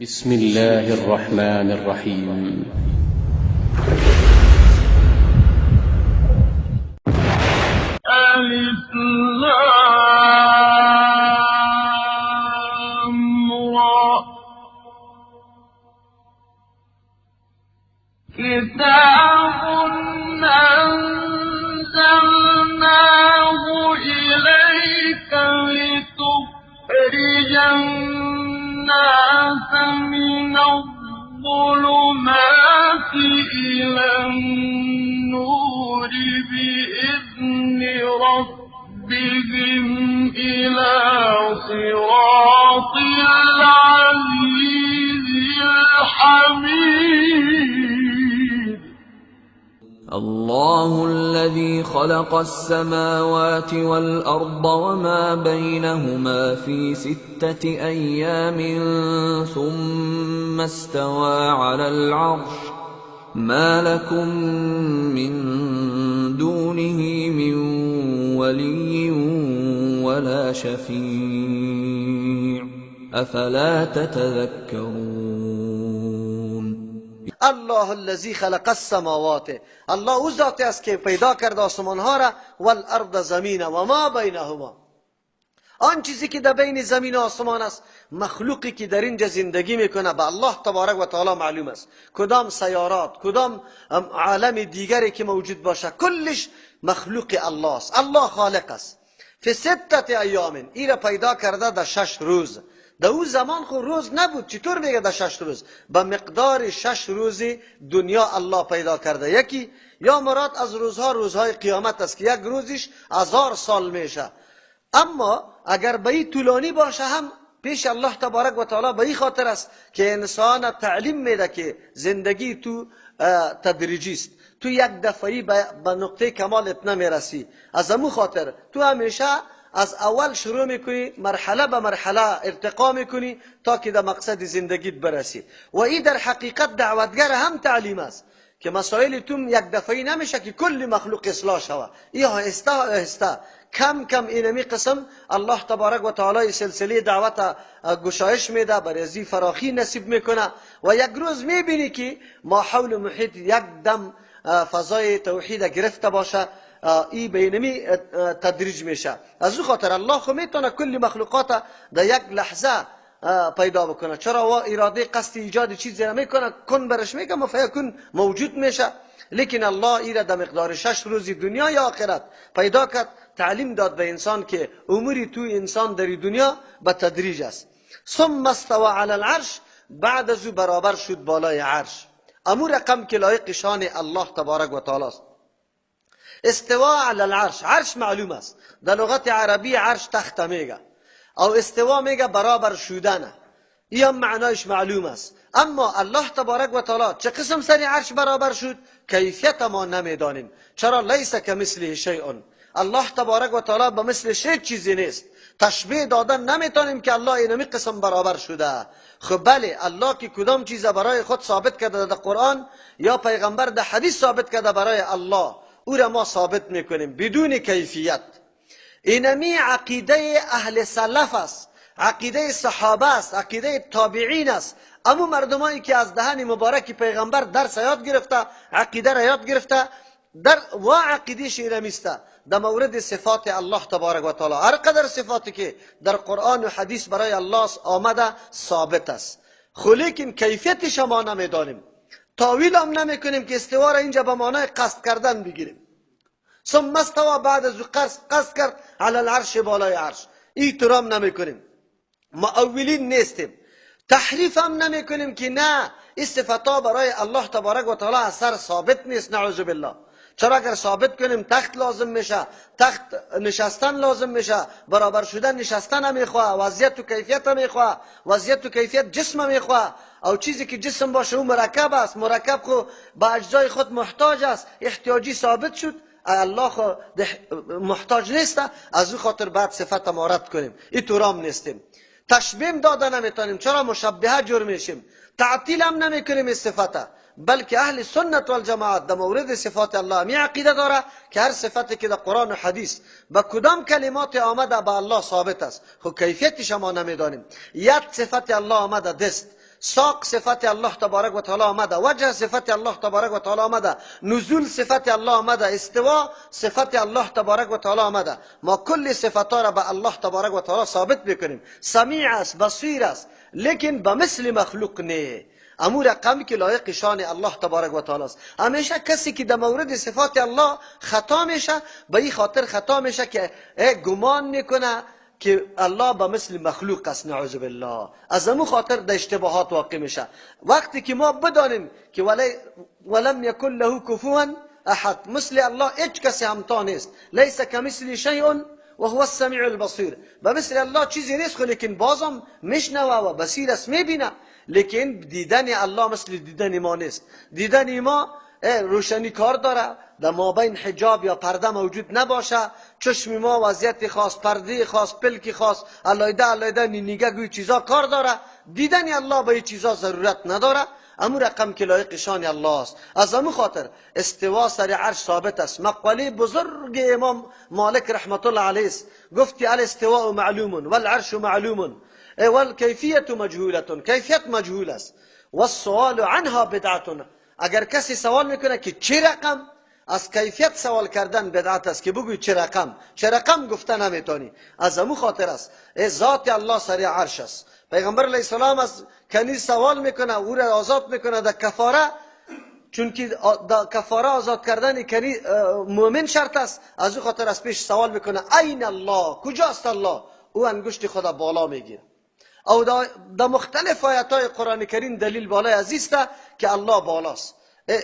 بسم الله الرحمن الرحیم. الف لام را. کتاب انزلناه الیک لتخرج الناس من الظلمات إلى النور بإذن ربهم إلى صراط العزيز الحميد. الله الذي خلق السماوات والأرض وما بينهما في 6 أيام ثم استوى على العرش، ما لكم من دونه من ولي ولا شفيع، أفلا تتذكرون. الله الذي خلق السماوات، الله او ذاتی است که پیدا کرد آسمان ها را، والارض زمین و ما بینهما، آن چیزی که در بین زمین و آسمان است، مخلوقی که در اینجا زندگی میکنه به الله تبارک و تعالی معلوم است. کدام سیارات، کدام عالم دیگری که موجود باشه، کلش مخلوق الله است. الله خالق است. فی 6 ایام، ای را پیدا کرده در 6 روز. در او زمان خو روز نبود، چطور میگه در 6 روز؟ به مقدار 6 روز دنیا الله پیدا کرده. یکی یا مراد از روزها روزهای قیامت است که یک روزش 1000 سال میشه. اما اگر به این طولانی باشه هم پیش الله تبارک و تعالی به این خاطر است که انسان تعلیم میده که زندگی تو تدریجی است، تو یک دفعی به نقطه کمالت نمیرسی. از امو خاطر تو همیشه از اول شروع میکنی، مرحله به مرحله ارتقا میکنی تا که در مقصد زندگیت برسی. و این در حقیقت دعوتگر هم تعلیم است که مسائل تو یک دفعی نمیشه که کل مخلوق اصلاح شوه. این آهسته آهسته کم کم اینمی قسم الله تبارک و تعالی سلسله دعوت گشایش میده، برای فراخی نصیب میکنه و یک روز میبینی که ما حول محیط یک دم فضای توحید گرفته باشه، ای بینمی تدریج میشه. از او خاطر الله خو میتونه کل مخلوقات در یک لحظه پیدا بکنه. چرا و اراده قصد ایجاد چیزی نمیکنه، کن برش میگه فیکون موجود میشه. لیکن الله ای را در مقدار 6 روز دنیا یا آخرت پیدا کرد، تعلیم داد به انسان که اموری تو انسان در دنیا به تدریج است. ثم استوى علی العرش، بعد از او برابر شد بالای عرش. امور رقم که لایق شان الله تبارک و تعالی است. استوا علی العرش، عرش معلوم است، در لغت عربی عرش تخت میگه، او استوا میگه برابر شدنه، این هم معنایش معلوم است. اما الله تبارک و تعالی چه قسم سر عرش برابر شد کیفیت ما نمیدانیم. چرا؟ لیس کمثله شیء، الله تبارک و تعالی به مثل شیء چیزی نیست، تشبیه دادن نمیتونیم که الله اینمی قسم برابر شده. خب بله، الله که کدام چیز برای خود ثابت کرده در قرآن یا پیغمبر در حدیث ثابت کرده برای الله، او را ما ثابت میکنیم بدون کیفیت. اینمی عقیده اهل سلف است، عقیده صحابه است، عقیده تابعین است. امو مردمایی که از دهن مبارک پیغمبر درس یاد گرفته، عقیده را یاد گرفته، در و عقیده اینمیست در مورد صفات الله تبارک و تعالی. هر قدر صفاتی که در قرآن و حدیث برای الله آمده ثابت است، خو لیکن کیفیتش ما نمیدانیم، تاویل هم نمیکنیم که استوا را اینجا به معنای قصد کردن بگیریم. ثم استوا، بعد از قصد کرد، علی العرش، بالای عرش، این ترام نمیکنیم، مؤولین نیستیم، تحریف هم نمیکنیم که نه این صفتا برای الله تبارک و تعالی اثر ثابت نیست، نعوذ بالله. چرا اگر ثابت کنیم تخت لازم میشه، تخت نشستن لازم میشه، برابر شدن نشستن هم میخواه، وضعیت و کیفیت هم میخواه، وضعیت و کیفیت جسم هم میخواه، او چیزی که جسم باشه او مرکب است، مرکب خو به اجزای خود محتاج است، احتیاجی ثابت شد، الله خو محتاج نیست، از او خاطر بعد صفت ما رد کنیم، این تورام نیستیم. تشبیه داده نمیتونیم، چرا مشبهه جور میشیم، تعطیل هم نمیکنیم صفته، بلکه اهل سنت والجماعت در مورد صفات الله می عقیده داره که هر صفتی که در قرآن و حدیث با کدام کلمات آمده به الله ثابت است، خب کیفیتش ما نمیدانیم. یک صفت الله آمده دست، ساق صفت الله تبارک و تعالی آمده، وجه صفت الله تبارک و تعالی آمده، نزول صفت الله آمده، استوا صفت الله تبارک و تعالی آمده. ما کل صفتها را به الله تبارک و تعالی ثابت میکنیم. سمیع است، بصیر است، لیکن به مثل مخلوق نه. امو رقم که لایق شان الله تبارک و تعالی است. همیشه کسی که در مورد صفات الله خطا میشه، به این خاطر خطا میشه که گمان میکنه که الله به مثل مخلوق است، نعوذ بالله. از امو خاطر در اشتباهات واقع میشه. وقتی که ما بدانیم که ولم یکن له کفوا احد، مثل الله هیچ کسی همتا نیست، لیس کمثله شیء و هو السمیع البصیر، به مثل الله چیزی نیست، لیکن بازم میشنوه و بصیر است، میبینه. لیکن دیدن الله مثل دیدن ما نیست. دیدن ما روشنی کار داره، در مابین حجاب یا پرده موجود نباشه، چشم ما وضعیت خاص، پرده خاص، پلک خاص، علایده علایده نینیگه گوی چیزا کار داره. دیدن الله به چیزا ضرورت نداره. امو رقم که لایق شان الله است. از امو خاطر استوا سر عرش ثابت است. مقاله بزرگ امام مالک رحمت الله علیه است، گفت که الاستواء معلوم والعرش معلوم والکیفیت مجهوله، کیفیت مجهول است، والسؤال عنها بدعه. اگر کسی سوال میکنه که چه رقم، از کیفیت سوال کردن بدعت است که بگوی چه رقم، چه رقم گفته نمیتونی. از امو خاطر است ذات الله سر عرش است. پیغمبر علیه السلام از کنیز سوال میکنه، او را آزاد میکنه در کفاره، چون که در کفاره آزاد کردن کنیز مؤمن شرط است. از او خاطر از پیش سوال میکنه این الله، کجاست الله؟ او انگشت خدا بالا میگیره. او در مختلف آیات های قرآن کریم دلیل بالای عزیز که الله بالاست.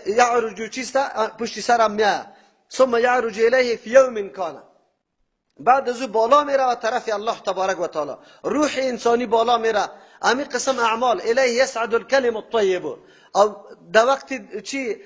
یعرج چیست؟ پشت سرم میاد. ثم یعرج الیه فی یوم کان، بعد از او بالا میره و طرف الله تبارک و تعالی. روح انسانی بالا میره. امی قسم اعمال الیه یصعد الکلم الطیب. او در وقت چی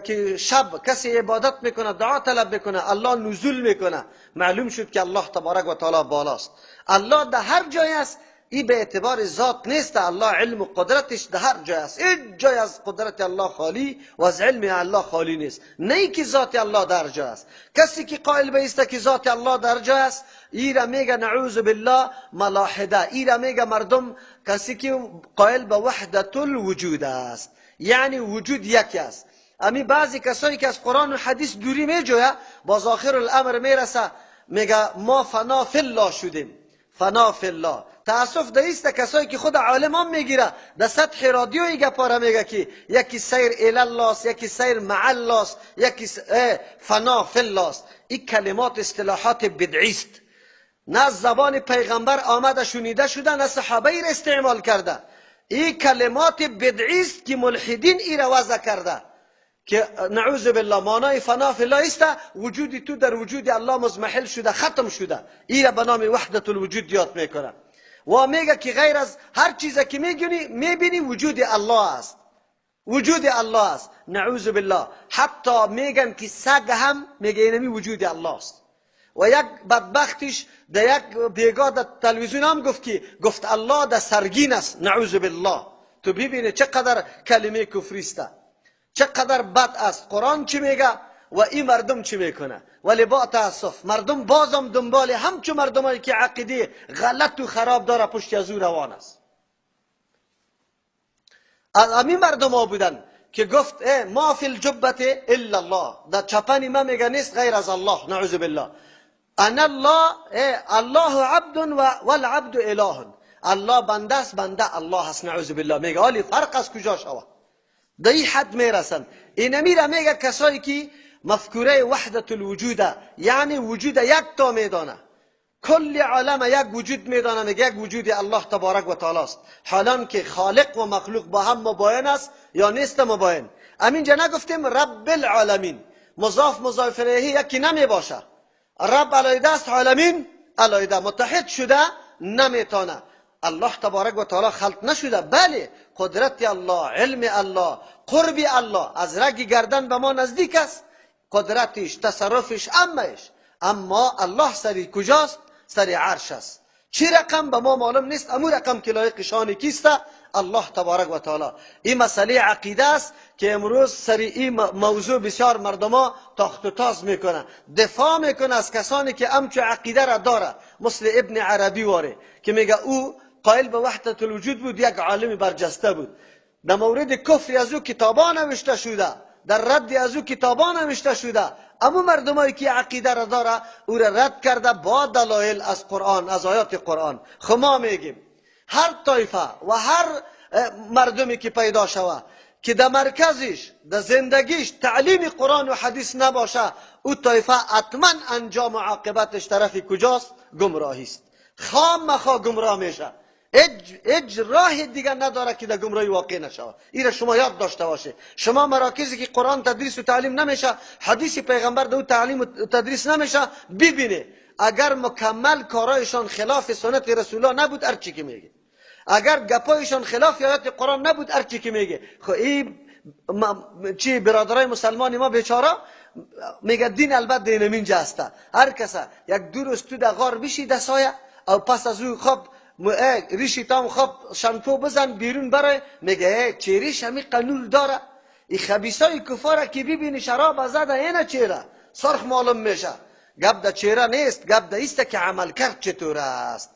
که شب کسی عبادت میکنه، دعا طلب میکنه، الله نزول میکنه. معلوم شد که الله تبارک و تعالی بالاست. الله در هر جای است. ای به اعتبار ذات نیست. الله علم و قدرتش در هر جای است. هیچ جای از قدرت الله خالی و از علم الله خالی نیست. نه که ذات الله در جای است. کسی که قائل به است که ذات الله در جای است، ای را میگه نعوذ بالله ملاحده. ای را میگه مردم کسی که قائل به وحدت الوجود است، یعنی وجود یکی است. امی بعضی کسایی که از قرآن و حدیث دوری میجویه، باز آخر الامر میرسه میگه ما فنا فی الله شدیم، فنا فی الله. تاسف دایست کسایی که خود عالم هم میگیره در سطح رادیوی گپاره میگه که یکی سیر الی الله است، یکی سیر مع الله است، یکی فنا فی الله است. این کلمات اصطلاحات بدعی است. نه از زبان پیغمبر آمده شنیده شده، نه صحابه را استعمال کرده. این کلمات بدعی است که ملحدین ای را وضع کرده که نعوذ بالله معنای فنا فی الله است، وجود تو در وجود الله مضمحل شده، ختم شده. ای را به نام وحدت الوجود یاد میکنه و میگه که غیر از هر چیزی که میبینی وجود الله است، وجود الله است. نعوذ بالله. حتی میگن که سگ هم میگه اینمی وجود الله است. و یک بدبختش در یک بیگاه در تلویزیون هم گفت که گفت الله در سرگین است. نعوذ بالله. تو ببینی چقدر کلمه کفری است، چقدر بد است. قرآن چی میگه و این مردم چی میکنه؟ ولی با تاسف مردم بازم دنبال همچو مردمایی که عقیده غلط و خراب داره پشت از او روان است. از همین مردم ها بودن که گفت ما فی الجبة الا الله، در چپن ما میگه نیست غیر از الله. نعوذ بالله. انا الله، الله عبد والعبد اله، الله بنده است، بنده الله است. نعوذ بالله. میگه حالی فرق از کجا شوه؟ در این حد میرسن. اینمی را میگه کسایی که مفکوره وحدت الوجود، یعنی وجود یک تا میدانه، کل عالم یک وجود میدانه، میگه یک وجود الله تبارک و تعالی است. حالان که خالق و مخلوق با هم مباین است یا نیست مباین. امینجا نگفتیم رب العالمین، مضاف مضاف الیه یکی نمی باشه. رب علیده است، عالمین علیده، متحد شده نمیتانه. الله تبارک و تعالی خلق نشده، بله قدرت الله، علم الله، قرب الله از رگ گردن به ما نزدیک است، قدرتش، تصرفش، امش. اما الله سری کجاست؟ سری عرش است. چی رقم به ما معلوم نیست، امو رقم که لایق شان کیست؟ الله تبارک و تعالی. این مسئله عقیده است که امروز سری این موضوع بسیار مردما تاخت و تاز میکنه، دفاع میکنه از کسانی که امچو عقیده را داره، مثل ابن عربی واره که میگه او قائل به وحدت الوجود بود، یک عالم برجسته بود. در مورد کفر از او کتابا نوشته شده، در رد از او کتابا نوشته شده. اما مردمایی که عقیده را داره او را رد کرده با دلایل از قرآن، از آیات قرآن. خب ما میگیم هر طایفه و هر مردمی که پیدا شوه که در مرکزش، در زندگیش تعلیم قرآن و حدیث نباشه، او طایفه حتما انجام و عاقبتش طرف کجاست؟ گمراهی است. خامخا گمراه میشه، هیچ راه دیگه نداره که در گمراهی واقع نشود. این را شما یاد داشته باشه. شما مراکزی که قرآن تدریس و تعلیم نمیشه، حدیث پیغمبر در او تعلیم و تدریس نمیشه، ببینه اگر مکمل کارایشان خلاف سنت رسول الله نبود، هر چی که میگه، اگر گپایشان خلاف آیات قرآن نبود، هر چی که میگه. خب این چی برادرای مسلمان ما بیچاره میگه دین البته دین اینجا است. هر کس یک دو روز تو در غار بشی در سایه، او پس از او خب ریشی تام خب شامپو بزن بیرون برای، میگه چهرهش همی قنور داره. این خبیثای کفاره که ببینی شراب زده اینه چهره سرخ معلوم میشه. گپ در چهره نیست، گپ در ایست که عمل کرد چطور است،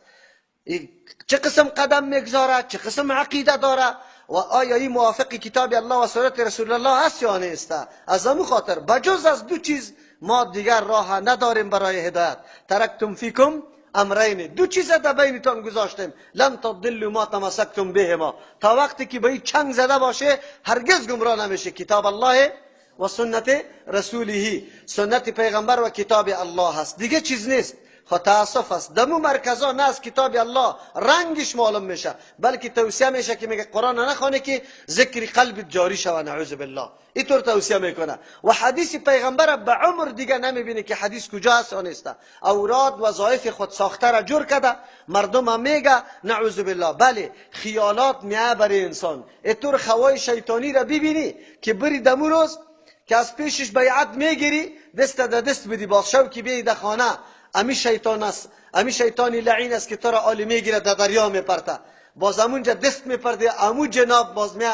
چه قسم قدم میگذاره، چه قسم عقیده داره و آیا این موافق کتاب الله و سنت رسول الله است یا نیست. از همون خاطر بجز از دو چیز ما دیگر راه نداریم برای هدایت. ترکتم فیکم امرین، دو چیز در بینتان گذاشتیم، لن تضلوا ما تمسکتم بهما، تا وقتی که به این چنگ زده باشه هرگز گمراه نمیشه. کتاب الله و سنت رسوله، سنت پیغمبر و کتاب الله هست، دیگه چیز نیست. خب تاسف است دمو مرکزا نه از کتاب الله رنگش معلوم میشه، بلکه توصیه میشه که میگه قرآن نخوانه که ذکر قلب جاری شوه، نعوذ بالله، اینطور توصیه میکنه. و حدیث پیغمبر به عمر دیگه نمیبینه که حدیث کجا است یا نیست. اوراد وظایف خود ساخته را جور کرده، مردم هم میگه نعوذ بالله. بله خیالات میه برای انسان، اینطور خوای شیطانی را ببینی که بری دمو روز که از پیشش بیعت میگیری، دست در دست بدی، باز شو که بیای در خانه، امی شیطان است، امی شیطانی لعین است که تو را آلی میگیره در دریا میپرته، باز همونجا دست میپرده، امو جناب باز میه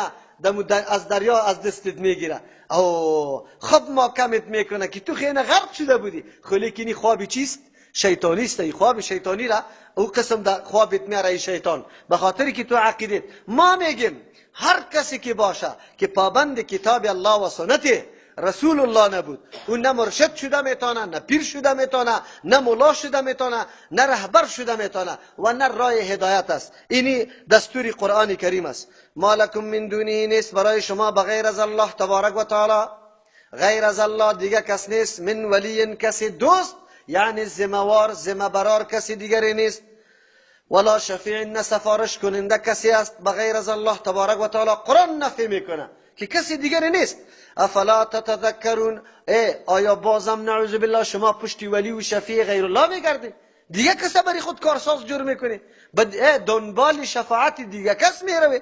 از دریا از دستت میگیره. او خب ما کمت میکنه که تو خیلی غرق شده بودی. خب لیکن این خواب چیست؟ شیطانی است. این خواب شیطانی را او قسم در خوابت میاره ای شیطان، به خاطر که تو عقیدت. ما میگیم هر کسی که باشه که پابند کتاب الله و سنت رسول الله نبود، او نه مرشد شده میتونه، نه پیر شده میتونه، نه مولا شده میتونه، نه رهبر شده میتونه و نه راه هدایت است. اینی دستور قرآن کریم است. ما لکم من دونه نیست برای شما بغیر از الله تبارک و تعالی، غیر از الله دیگه کس نیست، من ولی کسی دوست، یعنی ذمه‌وار ذمه برار کسی دیگری نیست، ولا شفیع نه سفارش کننده کسی است بغیر از الله تبارک و تعالی. قرآن نفی میکنه که کسی دیگری نیست. افلا تتذکرون، ای آیا بازم نعوذ بالله شما پشتی ولی و شفیع غیر الله میگردید؟ دیگه کس برای خود کارساز جور میکنی، دنبال شفاعت دیگه کس میروی.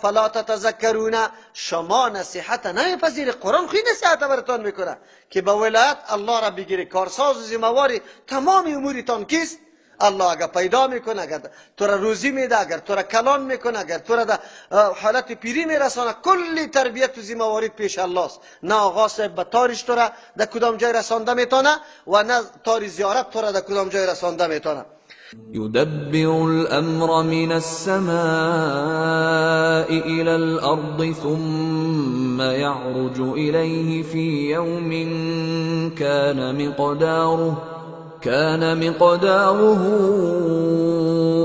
فلا تتذکرون، شما نصیحت نمیپذیری. قرآن خیلی نصیحت براتون میکنه که به ولایت الله را بگیری، کارساز و ذمه‌واری تمام امورتان کیست؟ الله. اگر پیدا میکنه، اگر تو را روزی میده، اگر تو را کلان میکنه، اگر تو را در حالت پیری میرسانه، کلی تربیت و ذمه‌واری پیش الله است. نه آقا صاحب به تارش تو را در کدام جای رسانده میتونه و نه تار زیارت تو را در کدام جای رسانده میتونه. يدبر الأمر من السماء إلى الأرض ثم يعرج إليه في يوم كان مقداره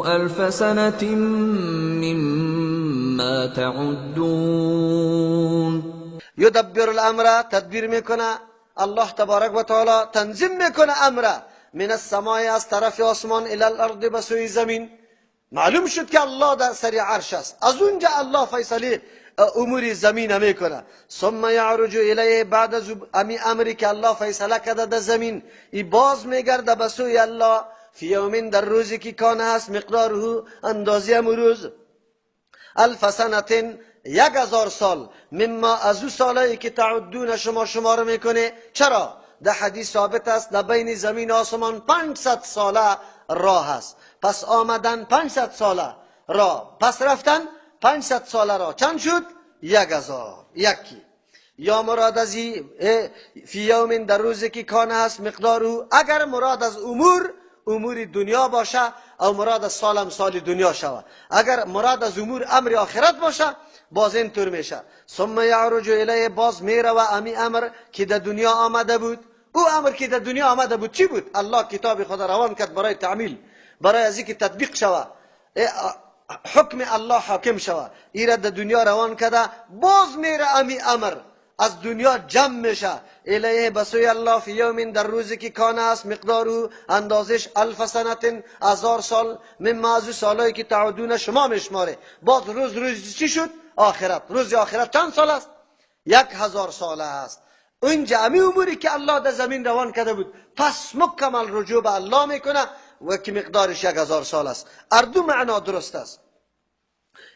1000 سنة مما تعدون. يدبر الأمر تدبیر میکنه الله تبارک و تعالی، تنظیم میکنه امر، من السماء از طرف آسمان، الى الارض به سوی زمین. معلوم شد که الله در سر عرش است، از اونجا الله فیصله امور زمین میکنه. ثم یعرج الیه، بعد از امی امری که الله فیصله کرده در زمین، ای باز میگرده به سوی الله، فی یوم در روزی که کان هست، مقداره اندازه امو روز، 1000 سنه 1000 سال، مما از او سالایی که تعدون شما شمار میکنه. چرا؟ در حدیث ثابت است در بین زمین و آسمان 500 ساله راه است. پس آمدن 500 ساله راه، پس رفتن 500 ساله راه، چند شد؟ 1000. یکی یا مراد از فی یوم در روزی که کان هست مقدار او، اگر مراد از امور امور دنیا باشه او مراد از سال هم سال دنیا شوه. اگر مراد از امور امر آخرت باشه باز اینطور میشه. ثم یعرج الیه، باز میره و امی امر که در دنیا آمده بود. او امر که در دنیا آمده بود چی بود؟ الله کتاب خود روان کرد برای تعمیل، برای از اینکه تطبیق شوه، حکم الله حاکم شوه. ایره در دنیا روان کرده، باز میره امی امر از دنیا جمع میشه. الیه بسوی الله، فی یوم، در روزی که کان است مقدار اندازش الف سنت، 1000 سال، مما از سالایی که تعدون شما میشماره. باز روز روز چی شد؟ آخرت. روز آخرت چند سال است؟ 1000 سال است. اونجا امی اموری که الله در زمین روان کرده بود پس مکمل رجوع به الله میکنه و که مقدارش 1000 سال است. هر دو معنا درست است.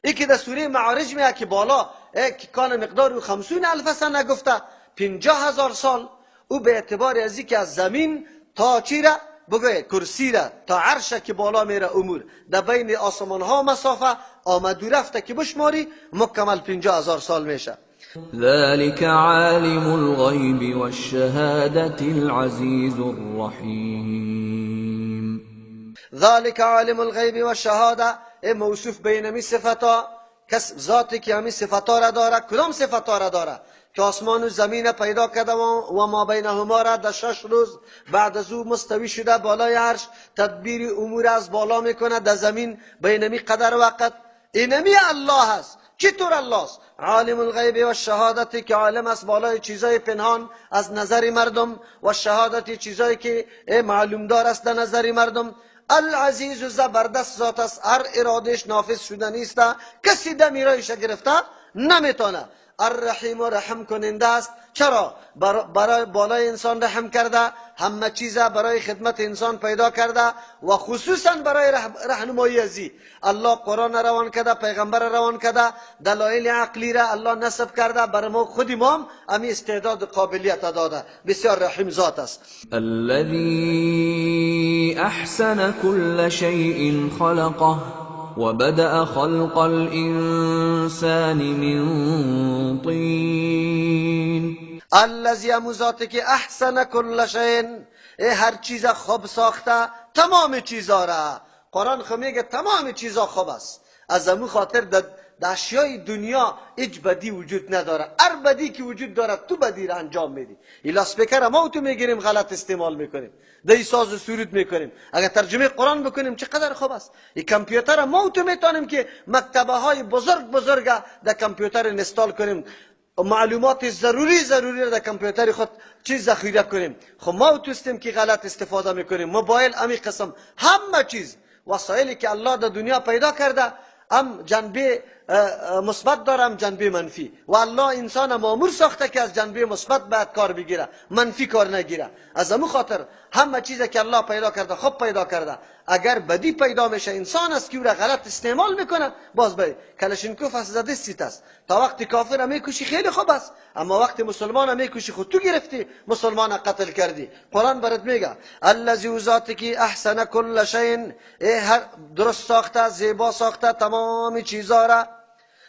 یکی در سوره معارج میاد که بالا که کان مقدار 50,000 سنه گفته، 50,000 سال. او به اعتبار از که از زمین تا چی را بگوی کرسی را تا عرش که بالا میره امور در بین آسمان ها مسافه آمد و رفته که بشماری مکمل 50,000 سال میشه. ذلك عالم الغیب والشهادة العزیز الرحیم. ذلك عالم الغیب والشهادة، موصوف بینمی صفتا، کس ذاتی که همی صفتا را داره. کدام صفتا را داره؟ که آسمان و زمین پیدا کرده و ما بینهما را در 6 روز، بعد از او مستوی شده بالای عرش، تدبیر امور از بالا میکنه در زمین بینمی قدر وقت. اینمی الله است. چطور الله است؟ عالم الغیب و شهادت، که عالم است بالای چیزای پنهان از نظر مردم، و شهادت چیزایی که معلوم دار است در نظر مردم. العزیز زبردست ذات است، هر ارادش نافذ شده نیست، کسی دمیرایش گرفته نمیتونه. الرحیم و رحم کننده است. چرا؟ برای بالای انسان رحم کرده، همه چیز برای خدمت انسان پیدا کرده و خصوصا برای رهنمایی ازی الله قرآن روان کرده، پیغمبر روان کرده، دلایل عقلی را الله نصب کرده، برای ما خود ما امی استعداد و قابلیت داده. بسیار رحیم ذات است. الذي احسن كل شيء خلقه وبدأ خلق الإنسان من طين. الذی همو ذاتی که احسن کل شیء، هر چیز خوب ساخته، تمام چیزا را. قرآن خو میگه تمام چیزا خوب است. از همو خاطر در اشیای دنیا هیچ بدی وجود نداره. هر بدی که وجود داره تو بدی را انجام میدی. این لاسپیکر ما تو میگیریم غلط استعمال میکنیم، در ساز و سرود میکنیم. اگر ترجمه قرآن بکنیم چقدر خوب است. این کامپیوتر ما تو میتونیم که مکتبه های بزرگ بزرگ در کامپیوتر install کنیم، معلومات ضروری ضروری را در کامپیوتر خود چیز ذخیره کنیم. خب ما توستیم که غلط استفاده میکنیم. موبایل امی قسم، همه چیز وسایلی که الله در دنیا پیدا کرده هم جنبه مثبت داره هم جنبه منفی، و الله انسان مامور ساخته که از جنبه مثبت باید کار بگیره، منفی کار نگیره. از همون خاطر همه چیزی که الله پیدا کرده خوب پیدا کرده. اگر بدی پیدا میشه انسان است که او را غلط استعمال میکنه، باز باید کلشینکوف از دستیت است. تا وقتی کافر میکشی خیلی خوب است، اما وقتی مسلمان میکشی خود تو گرفتی، مسلمان قتل کردی. قرآن برات میگه الذی ذاتی که احسن کل شیء، هر درست ساخته، زیبا ساخته تمام چیزا را.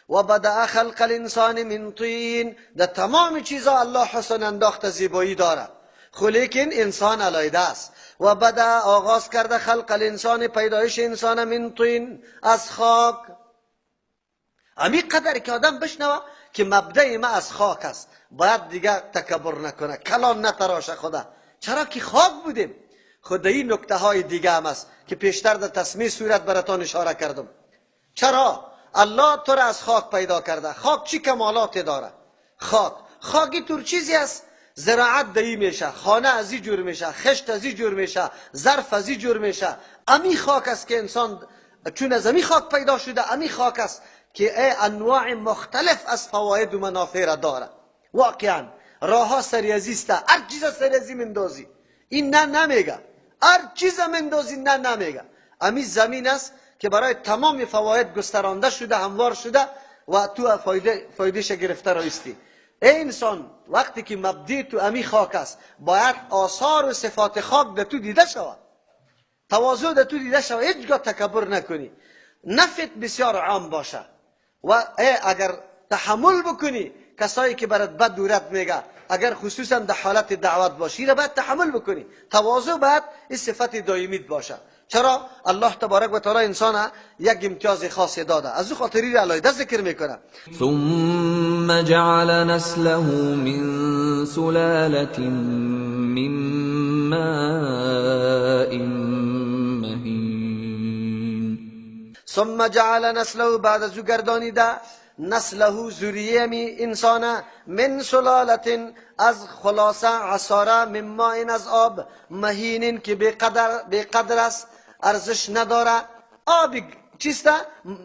و بدأ خلق الانسان من طین، در تمام چیزا الله حسن انداخته، زیبایی داره، خو لیکن انسان علیده است. و بدأ آغاز کرده خلق الانسان، پیدایش انسان، من طین، از خاک. امی قدر که آدم بشنوه که مبدأ ما از خاک است، باید دیگه تکبر نکنه، کلان نتراشه خدا، چرا که خاک بودیم. خود این نکته های دیگه هم است که پیشتر در تسمیه صورت براتان اشاره کردم. چرا الله تو را از خاک پیدا کرده؟ خاک چی کمالات داره؟ خاک خاکی تور چیزی است، زراعت دهی میشه، خانه از این جور میشه، خشت از این جور میشه، ظرف از این جور میشه. امی خاک است که انسان چون از امی خاک پیدا شده، امی خاک است که انواع مختلف از فواید و منافع را داره. واقعا راه ها سریازی است، هر چیز سریازی مندازی این نه نمیگه، هر چیز مندازی نه نمیگه. امی زمین است که برای تمام فواید گسترانده شده، هموار شده و تو فایدهش گرفته رایستی. ای انسان وقتی که مبدی تو امی خاک است، باید آثار و صفات خاک در تو دیده شود، تواضع در تو دیده شود، هیچگاه تکبر نکنی، نفت بسیار عام باشه و اگر تحمل بکنی کسایی که برات بد و رد میگه، اگر خصوصا در حالت دعوت باشی را باید تحمل بکنی. تواضع باید این صفت دائمیت باشه. چرا؟ الله تبارک و تعالی انسان یک امتیاز خاص داده، از او خاطری را علیحده ذکر میکنه. ثم جعل نسله من سلالة من ماء مهین. ثم جعل نسله، بعد از او گردانیده نسله ذریه می انسان، من سلالت از خلاصه عصاره، من ماء از آب، مهین که بی قدر است، ارزش نداره. آب چیست؟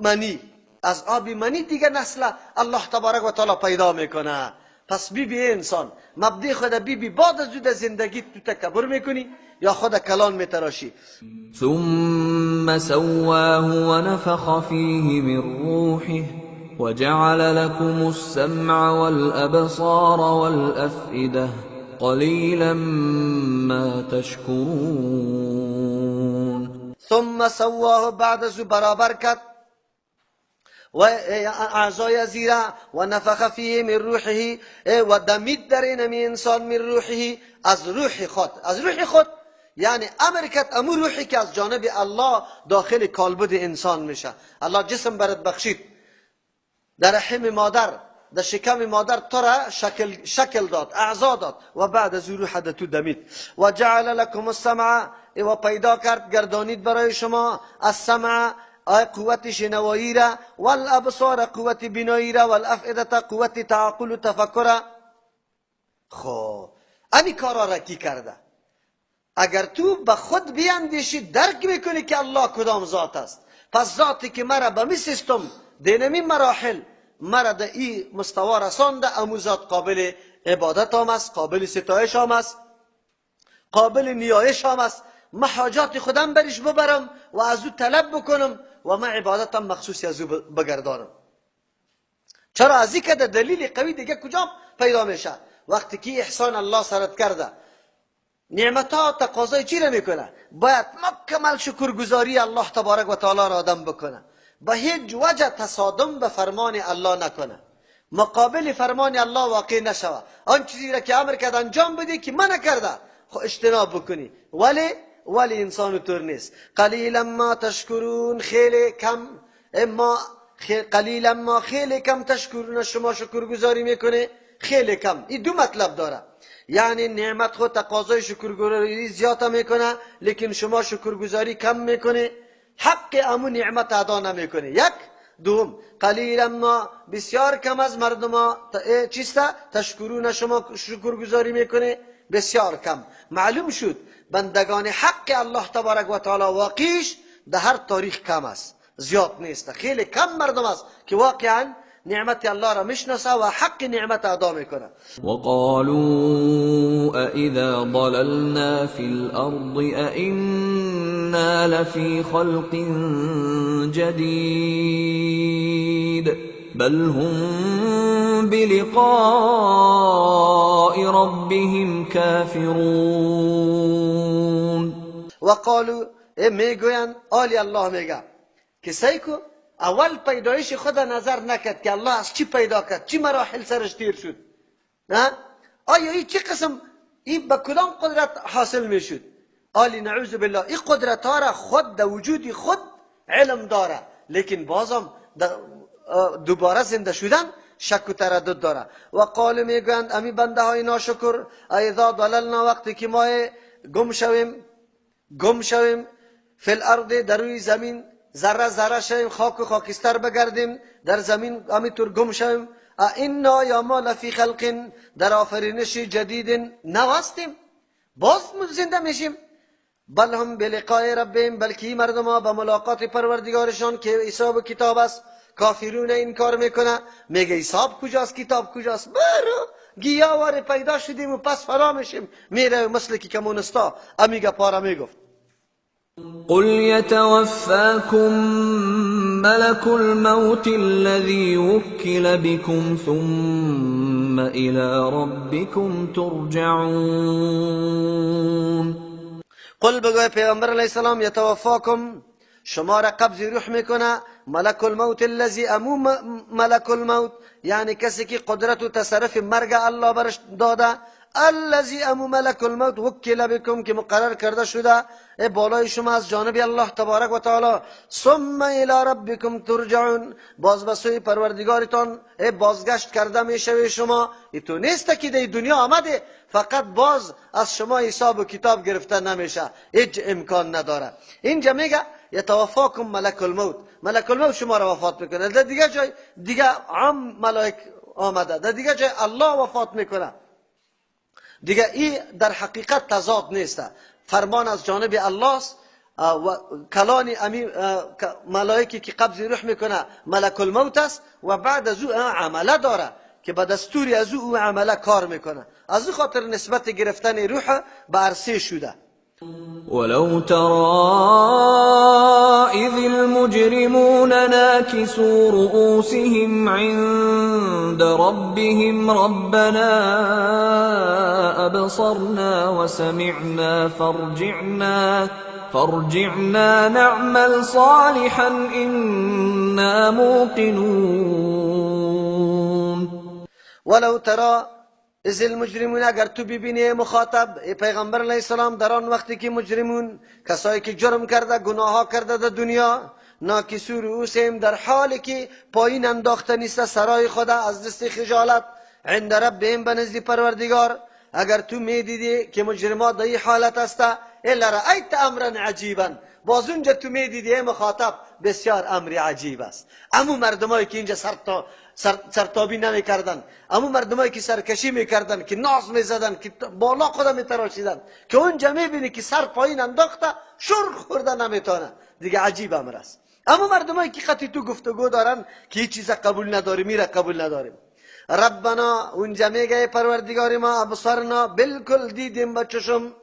منی. از آب منی دیگه نسل الله تبارک و تعالی پیدا میکنه. پس بی بی انسان مبدی خود بی بی بعد از در زندگی تو تکبر میکنی یا خود کلان میتراشی. ثم سواه ونفخ فیه من روحه وجعل لكم السمع والأبصار والأفئدة قليلا ما تشكرون. ثم سواه، بعد از برابر کرد و اعضای زیرا، و نفخ فیه من روحه، و دمید در این انسان من روحه، از روح خود، از روح خود یعنی امر کرد امو روحی که از جانب الله داخل کالبد انسان میشه. الله جسم برات بخشید، در رحم مادر، در شکم مادر تو را شکل داد، اعضا داد، و بعد از روح در تو دمید. و جعل لکم السمع، و پیدا کرد گردانید برای شما السمع قوت شنوایی را، والابصار قوت بینایی را، والافئده قوت تعقل و تفکر. خب امی کارا را کی کرده؟ اگر تو به خود بیاندیشی درک میکنی که الله کدام ذات است. پس ذاتی که مرا به می سیستم دینمی مراحل مرا در این مستوا رسانده، امو ذات قابل عبادت هم است، قابل ستایش هم است، قابل نیایش هم است. من حاجات خودم برش ببرم و از او طلب بکنم و من عبادتم مخصوصی از او بگردانم. چرا؟ از این که دلیل قوی دیگه کجا پیدا میشه؟ وقتی که احسان الله سرت کرده، نعمت ها تقاضای چی را میکنه؟ باید مکمل شکرگزاری الله تبارک و تعالی را آدم بکنه، به هیچ وجه تصادم به فرمان الله نکنه، مقابل فرمان الله واقع نشوه. آن چیزی را که امر کرد انجام بده که من نکرده خو اجتناب بکنی. ولی انسان طور نیست. قلیلا ما تشکرون، خیلی کم، اما قلیلا ما خیلی کم تشکرون، شما شکرگزاری میکنه خیلی کم. این دو مطلب داره، یعنی نعمت خود تقاضای شکرگزاری زیاد میکنه، لیکن شما شکرگزاری کم میکنه، حق امو نعمت ادا نمیکنه. یک. دوم قلیلا ما، بسیار کم از مردم ها چیست؟ تشکرون، شما شکرگزاری میکنه بسیار کم. معلوم شد بندگان حق الله تبارک و تعالی واقعیش در هر تاریخ کم است، زیاد نیست. خیلی کم مردم است که واقعا نعمت الله را میشناسه و حق نعمت ادا میکنه. وقالوا أإذا ضللنا في الأرض أإنا لفي خلق جديد بل هم بلقاء ربهم كافرون. وقالوا میگویند، آلی الله میگه که سیکو اول پیدایش خود نظر نکرد که الله از چی پیدا کرد، چی مراحل سرش تیر شد، نه؟ آیا این چی قسم، این به کدام قدرت حاصل میشد؟ آلی نعوذ بالله این قدرت ها را خود در وجود خود علم داره، لیکن بازم دوباره زنده شدن شک و تردد داره. و قال میگویند امی بنده های ناشکر، اذا ضللنا، وقتی که ما گم شویم، فی الارض، در روی زمین ذره ذره شویم، خاک و خاکستر بگردیم، در زمین همینطور گم شویم، اینا یا ما لفی خلق، در آفرینش جدید نو هستیم، باز زنده میشیم. بل هم بلقاء ربهم، بلکه مردم ها به ملاقات پروردگارشان که حساب و کتاب است، کافرون این کار میکنه، میگه حساب کجاست، کتاب کجاست، برو گیاوار پیدا شدیم و پس فرا میشیم، میره مثل که کمونستا امیگه پارا میگفت. قل يتوفاكم ملك الموت الذي وكل بكم ثم إلى ربكم ترجعون. قل بگوی پیغمبر علیه السلام، یتوفاکم، شما را قبض روح میکنه، ملک الموت الذی، امو ملک الموت یعنی کسی که قدرت و تصرف مرگ الله برش داده، الذی امو ملک الموت وکل بكم که مقرر کرده شده بالای شما از جانب الله تبارک و تعالی. ثم الی ربکم ترجعون، باز به سوی پروردگارتان بازگشت کرده میشوی شما. تو نیست که در دنیا آمده فقط باز از شما حساب و کتاب گرفته نمیشه، هیچ امکان نداره. اینجا میگه یتوفاکم ملک الموت، ملک الموت شما را وفات میکنه. در دیگه جای دیگه عام ملائک آمده، در دیگه جای الله وفات میکنه. دیگه این در حقیقت تضاد نیست، فرمان از جانب الله است و کلان ملائکی که قبض روح میکنه ملک الموت است و بعد از او عمله داره که به دستور از او عمله کار میکنه. از او خاطر نسبت گرفتن روح به عرصه شده. ولو ترى إذ المجرمون ناكسوا رؤوسهم عند ربهم ربنا أبصرنا وسمعنا فارجعنا نعمل صالحا إنا موقنون. ولو ترى اذ المجرمون، اگر تو ببینی مخاطب ای پیغمبر علیه السلام در آن وقتی که مجرمون، کسایی که جرم کرده گناه ها کرده در دنیا، ناکسو رؤوسهم، در حالی که پایین انداخته نیست سرای خدا از دست خجالت، عند ربهم به نزد پروردگار، اگر تو میدیدی که مجرمات در این حالت است، الا رأیت امرا عجیبا، باز اونجا تو میدیدی ای مخاطب بسیار امر عجیب است. امو مردمایی که اینجا سرتابی نمیکردن، امو مردمایی که سرکشی میکردن، که ناز میزدن، که بالا خدا میتراشیدن، که اونجا میبینی که سر پایین انداخته شور خورده نمیتونه، دیگه عجیب امر است. اما مردمایی که قطعی تو گفتگو دارن که هیچ چیز قبول نداریم، میره قبول نداریم. ربنا، اونجا میگه پروردگار ما، ابصرنا بالکل دیدیم، با چشم،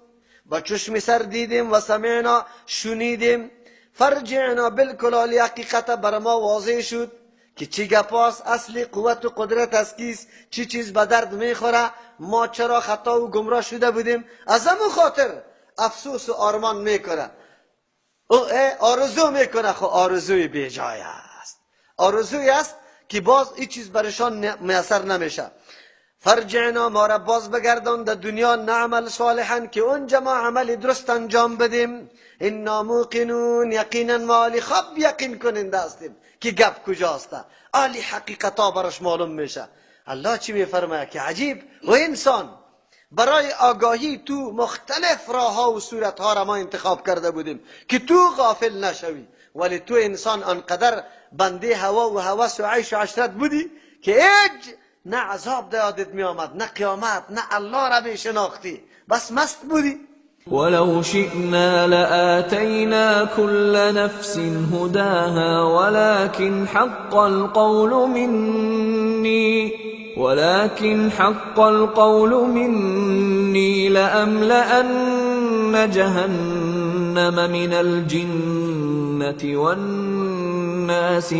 با چشم سر دیدیم، و سمعنا شنیدیم، فرجعنا بالکل علی حقیقت بر ما واضح شد که چی گپاس، اصلی قوت و قدرت از کیست، چی چیز به درد میخوره، ما چرا خطا و گمراه شده بودیم. از همون خاطر افسوس و آرمان میکنه، او آرزو میکنه. خب آرزوی بیجای است، آرزوی است که باز این چیز برشان میسر نمیشه. فرجعنا، ما را باز بگردان در دنیا، نعمل صالحا، که اونجا ما عمل درست انجام بدیم. انا موقنون، یقینا ما علی خوب یقین کننده هستیم که گپ کجاست، علی حقیقتا براش معلوم میشه. الله چی میفرماید که عجیب و انسان برای آگاهی تو مختلف راه ها و صورت ها را ما انتخاب کرده بودیم که تو غافل نشوی، ولی تو انسان آنقدر بنده هوا و هوس و عیش و عشرت بودی که هیچ نه عذاب یادت می آمد، نه قیامت، نه الله را می شناختی، بس مست بودی. ولو شئنا لآتینا كل نفس هداها ولكن حق القول مني لأملأن جهنم من الجنة والناس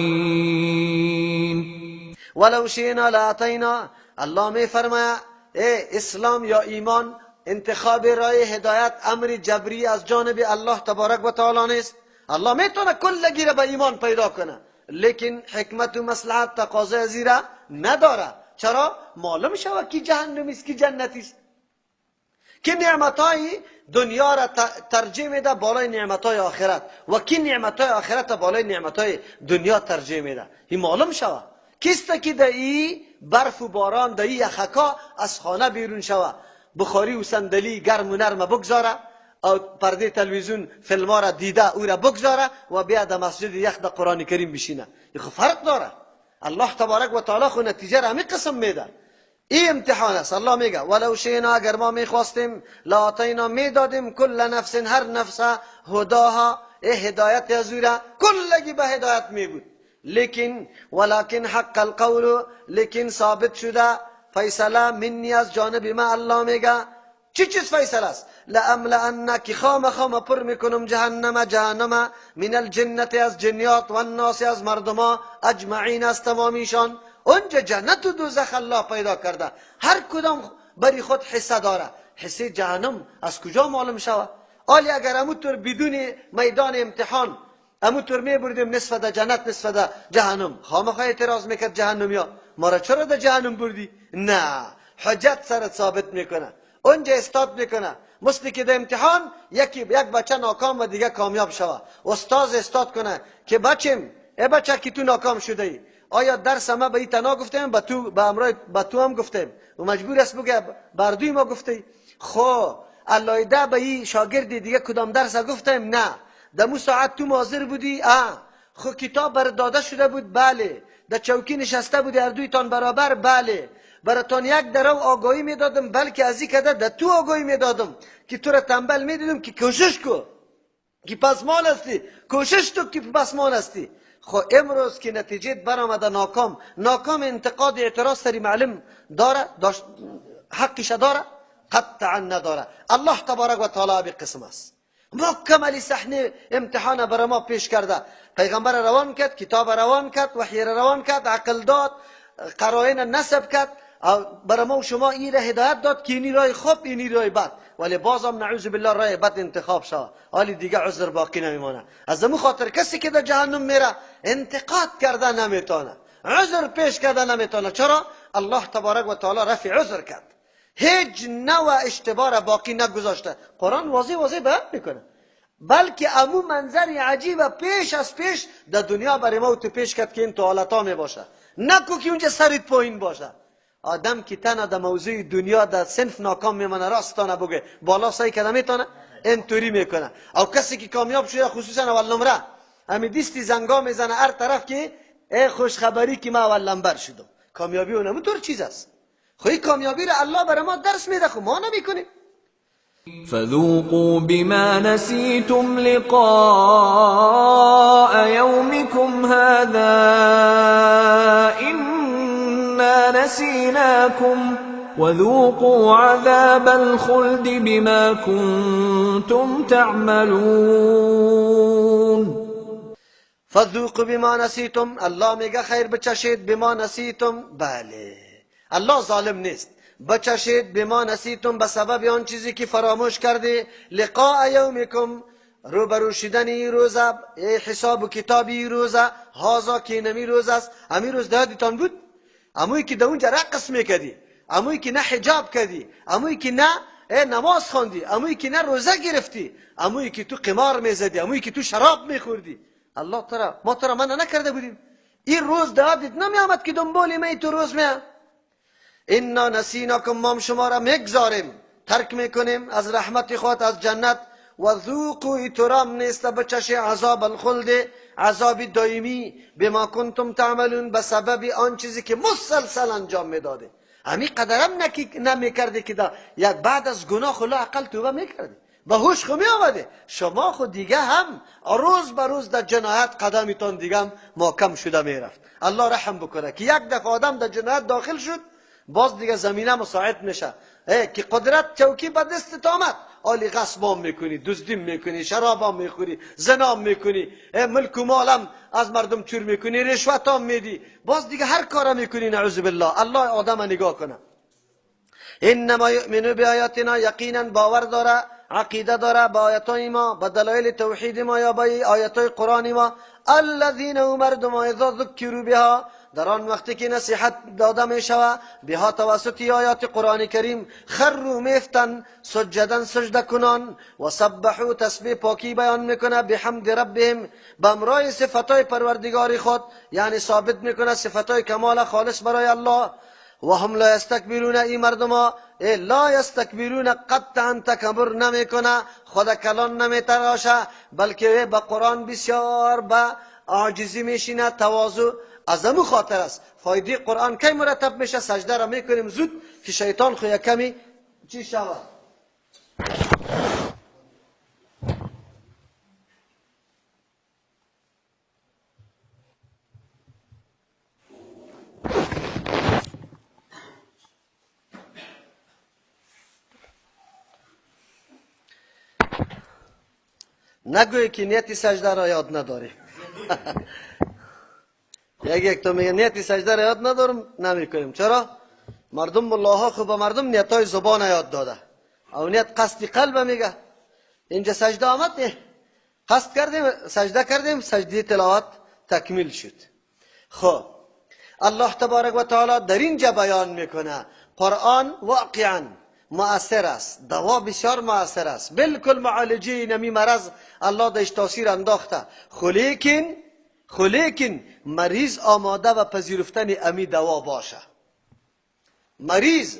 أجمعين. ولو شئنا لآتینا، الله می فرماید ای اسلام یا ایمان انتخاب رای هدایت امر جبری از جانب الله تبارک و تعالی نیست. الله میتونه کلگی را به ایمان پیدا کنه، لیکن حکمت و مصلحت تقاضای زیرا نداره. چرا؟ معلوم شود کی جهنمی است کی جنتی است، که نعمتهای دنیا را ترجیح میده بالای نعمتهای آخرت و کی نعمتهای آخرت بالای نعمتهای دنیا ترجیح میده. این معلوم شود کیست که در ای برف و باران، در ای یخکا از خانه بیرون شود، بخاری و صندلی گرم و نرم بگذاره، او پرده تلویزیون فیلم را دیده او را بگذاره و بیا در مسجد یخ در قرآن کریم بشینه. این خو فرق داره. الله تبارک و تعالی خو نتیجه را همی قسم میده. این امتحان است. الله میگه ولو شئنا، اگر ما میخواستیم، لآتینا میدادیم، کل نفس هر نفس هداها، ای هدایت از او را کلگی به هدایت میبود، لیکن ولکن حق القول، لیکن ثابت شده فیصله منی از جانب ما. الله میگه چی چیز فیصله است؟ لأملأن، که خام خام پر میکنم جهنم، جهنم من الجنت از جنیات، و الناس از مردما، اجمعین از تمامیشان. اونجا جنت و دوزخ الله پیدا کرده، هر کدام بری خود حصه داره. حصه جهنم از کجا معلوم شود؟ آلی اگر اموطور بدون میدان امتحان، امو طور میبردیم نصف در جنت نصف در جهنم. خامخواه اعتراض میکرد جهنمیا، ما را چرا در جهنم بردی؟ نه، حجت سرت ثابت میکنه، اونجا استاد میکنه. مثل که در امتحان یک بچه ناکام و دیگه کامیاب شوه، استاد استاد کنه که بچم، ای بچه که تو ناکام شده ای، آیا درس ما به این تنها گفتیم، به تو به تو هم گفتیم و مجبور است بگه بردوی ما گفته. خب علایده به این شاگرد دیگه کدام درس گفتیم؟ نه. دمو ساعت تو حاضر بودی؟ خب کتاب بر داده شده بود؟ بله. در چوکی نشسته بودی هر دویتان برابر؟ بله. براتان یک درو آگاهی میدادم، بلکه از این کده در تو آگاهی میدادم که تو را تنبل میدیدم که کوشش کو که پسمان هستی، کوشش تو که پسمان هستی. خب امروز که نتیجه برآمده ناکام، ناکام انتقاد اعتراض سری معلم داره، داشت حقش داره؟ قطعا نداره. الله تبارک و تعالی به قسم است. مکمل صحنه امتحان برای ما پیش کرده. پیغمبر روان کرد، کتاب روان کرد، وحی روان کرد، عقل داد، قرائن نصب کرد، برای ما و شما این را هدایت داد که اینی رای خوب اینی رای بد، ولی بازم نعوذ بالله رای بد انتخاب شد. حالی دیگه عذر باقی نمیمانه. از امو خاطر کسی که در جهنم میره انتقاد کرده نمیتونه، عذر پیش کرده نمیتونه. چرا؟ الله تبارک و تعالی رفع عذر کرد، هیچ نوع اشتباه را باقی نگذاشته. قرآن واضح واضح بیان میکنه، بلکه امو منظر عجیب پیش از پیش در دنیا برای ما تو پیش کرد که این تو حالتا میباشه، نکو که اونجا سرت پایین باشه. آدم که تنها در موضوع دنیا در صنف ناکام میمانه، راستانه بگه بالا سعی کرده میتونه، اینطوری میکنه. او کسی که کامیاب شده خصوصا اول نمره، همی دیستی زنگا میزنه هر طرف که ای خوشخبری که من اول نمبر شدم. کامیابی اونم طور چیز است. خو این کامیابی را الله برای ما درس میده، خو ما نمیکنیم. فذوقوا بما نسيتم لقاء يومكم هذا إنا نسيناكم وذوقوا عذاب الخلد بما كنتم تعملون. فذوقوا بما نسيتم، الله میگه خیر بچشید بما نسیتم. بله، الله ظالم نیست. بچشید بما نسیتم، به سبب آن چیزی که فراموش کردی. لقاء یومکم، روبرو شدن این روزه، حساب و کتاب این روزه، هازا که نمی روز است. امی روز یادتان بود؟ اموی که در اونجا رقص میکردی، اموی که نه حجاب کردی، اموی که نه نماز خواندی، اموی که نه روزه گرفتی، اموی که تو قمار میزدی، اموی که تو شراب میخوردی. الله ترا ما ترا منع نکرده بودیم. این روز یادت نمیآمد که دنبال می تو روز میاد. انا نسیناکم، ما شما را میگذاریم، ترک میکنیم از رحمت خود، از جنت. و ذوقوا، ایترام نیست بچش عذاب الخلد، عذاب دائمی، بما کنتم تعملون، به سبب آن چیزی که مسلسل انجام میداده. همین قدرم نمیکرده که دا یک بعد از گناه خلا اقل توبه میکرده، به هوش خو میآمده. شما خود دیگه هم روز به روز در جنایت قدمتان دیگه هم محکم شده میرفت. الله رحم بکنه که یک دفعه آدم در جنایت داخل شد، باز دیگه زمینه مساعد میشه که قدرت چوکی به دستت آمد، آلی غصبام میکنی، دزدیم میکنی، شرابام میخوری، زنام میکنی، ملک و مالم از مردم چور میکنی، رشوتام میدی، باز دیگه هر کارا میکنی. نعوذ بالله. الله آدم نگاه کنه. انما یؤمن بآیاتنا، یقینا باور داره، عقیده داره با آیاتای ما، با دلایل توحید ما یا با آیاتای قرآن ما. الذین مردم اذا ذکروا بها، در آن وقتی که نصیحت داده می شود بها توسط آیات قرآن کریم، خروا میفتن، سجدن سجده کنان، و سبحوا تسبیح پاکی بیان میکنه، بحمد ربهم، به امرای صفتای پروردگار خود، یعنی ثابت میکنه صفتای کمال خالص برای الله. و هم لا یستکبرون، ای مردم لا یستکبرون، قطعا تکبر نمیکنه، خود کلان نمیتراشه، بلکه به قرآن بسیار به عاجزی میشینه، تواضع. از امو خاطر است فایده قرآن کی مرتب میشه؟ سجده را میکنیم زود که شیطان خو یک کمی چی شود. نگوی که نیت سجده را یاد نداری. یک تو میگه نیت سجده را یاد ندارم، نمیکنیم. چرا؟ مردم ملاها خو به مردم نیتای زبان یاد داده، او نیت قصد قلب میگه. اینجا سجده آمد نه، قصد کردیم، سجده کردیم، سجده تلاوت تکمیل شد. خب الله تبارک و تعالی در اینجا بیان میکنه قرآن واقعا مؤثر است، دوا بسیار مؤثر است، بالکل معالجه نمی مرض الله دش تاثیر انداخته، خلیکن مریض آماده و پذیرفتن امی دوا باشه. مریض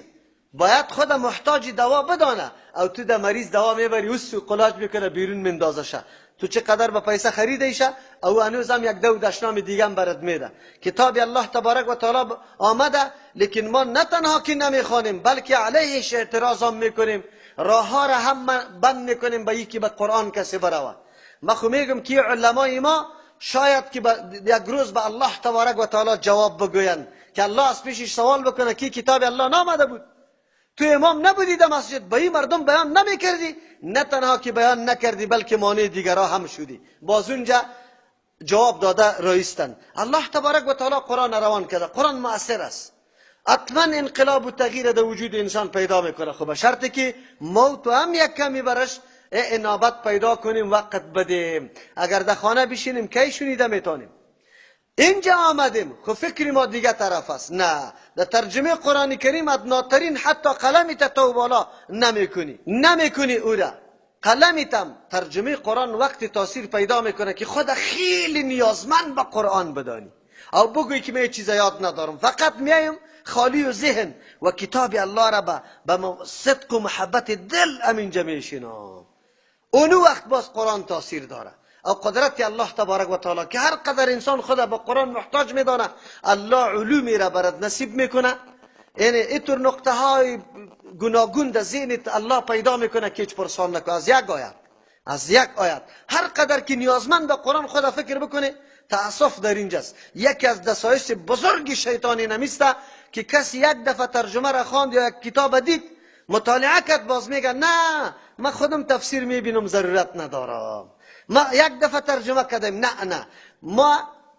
باید خود محتاج دوا بدانه. او تو ده مریض دوا میبری اوسو قلاج میکنه بیرون مندازشه، تو چقدر با پیسه خریده او هنوز هم یک دو دشنام دیگه هم برات میده. کتاب الله تبارک و تعالی آمده، لیکن ما نه تنها که نمیخوانیم بلکه علیهش اعتراض هم میکنیم، راه ها را هم بند میکنیم به یکی به قرآن کسی بروه. ما خو میگم که علمای ما شاید که یک روز به الله تبارک و تعالی جواب بگویند که الله از پیشش سوال بکنه که کتاب الله نامده بود، تو امام نبودی در مسجد، به این مردم بیان نمیکردی، نه تنها که بیان نکردی بلکه مانع دیگرها هم شدی. باز اونجا جواب داده رئیستن. الله تبارک و تعالی قرآن روان کرده، قرآن مؤثر است، حتما انقلاب و تغییر در وجود انسان پیدا میکنه. خب شرطی که موت هم یک کمی برش انابت پیدا کنیم، وقت بدیم. اگر در خانه بشینیم کی شنیده میتونیم؟ اینجا آمدیم خب فکر ما دیگه طرف است. نه، در ترجمه قرآن کریم ادناترین حتی قلمی تا بالا نمیکنی او را قلمی تم. ترجمه قرآن وقت تاثیر پیدا میکنه که خود خیلی نیازمند به قرآن بدانی او بگوی که من چیز یاد ندارم، فقط میایم خالی و ذهن و کتاب الله را به صدق و محبت دل امینجا میشینم. اونو وقت باز قرآن تاثیر داره. او قدرت الله تبارک و تعالی که هر قدر انسان خود به قرآن محتاج میدانه الله علومی را برات نصیب میکنه. یعنی اینطور نقطه های گوناگون در ذهن الله پیدا میکنه که هیچ پرسان نکنه. از یک آیت، از یک آیت هر قدر که نیازمند به قرآن خود فکر بکنه. تأسف در اینجاست، یکی از دسایس بزرگ شیطانی نمیسته که کسی یک دفعه ترجمه را خواند یا یک کتاب دید مطالعه کرد باز میگه نه من خودم تفسیر میبینم ضرورت ندارم، ما یک دفعه ترجمه کردیم. نه نه،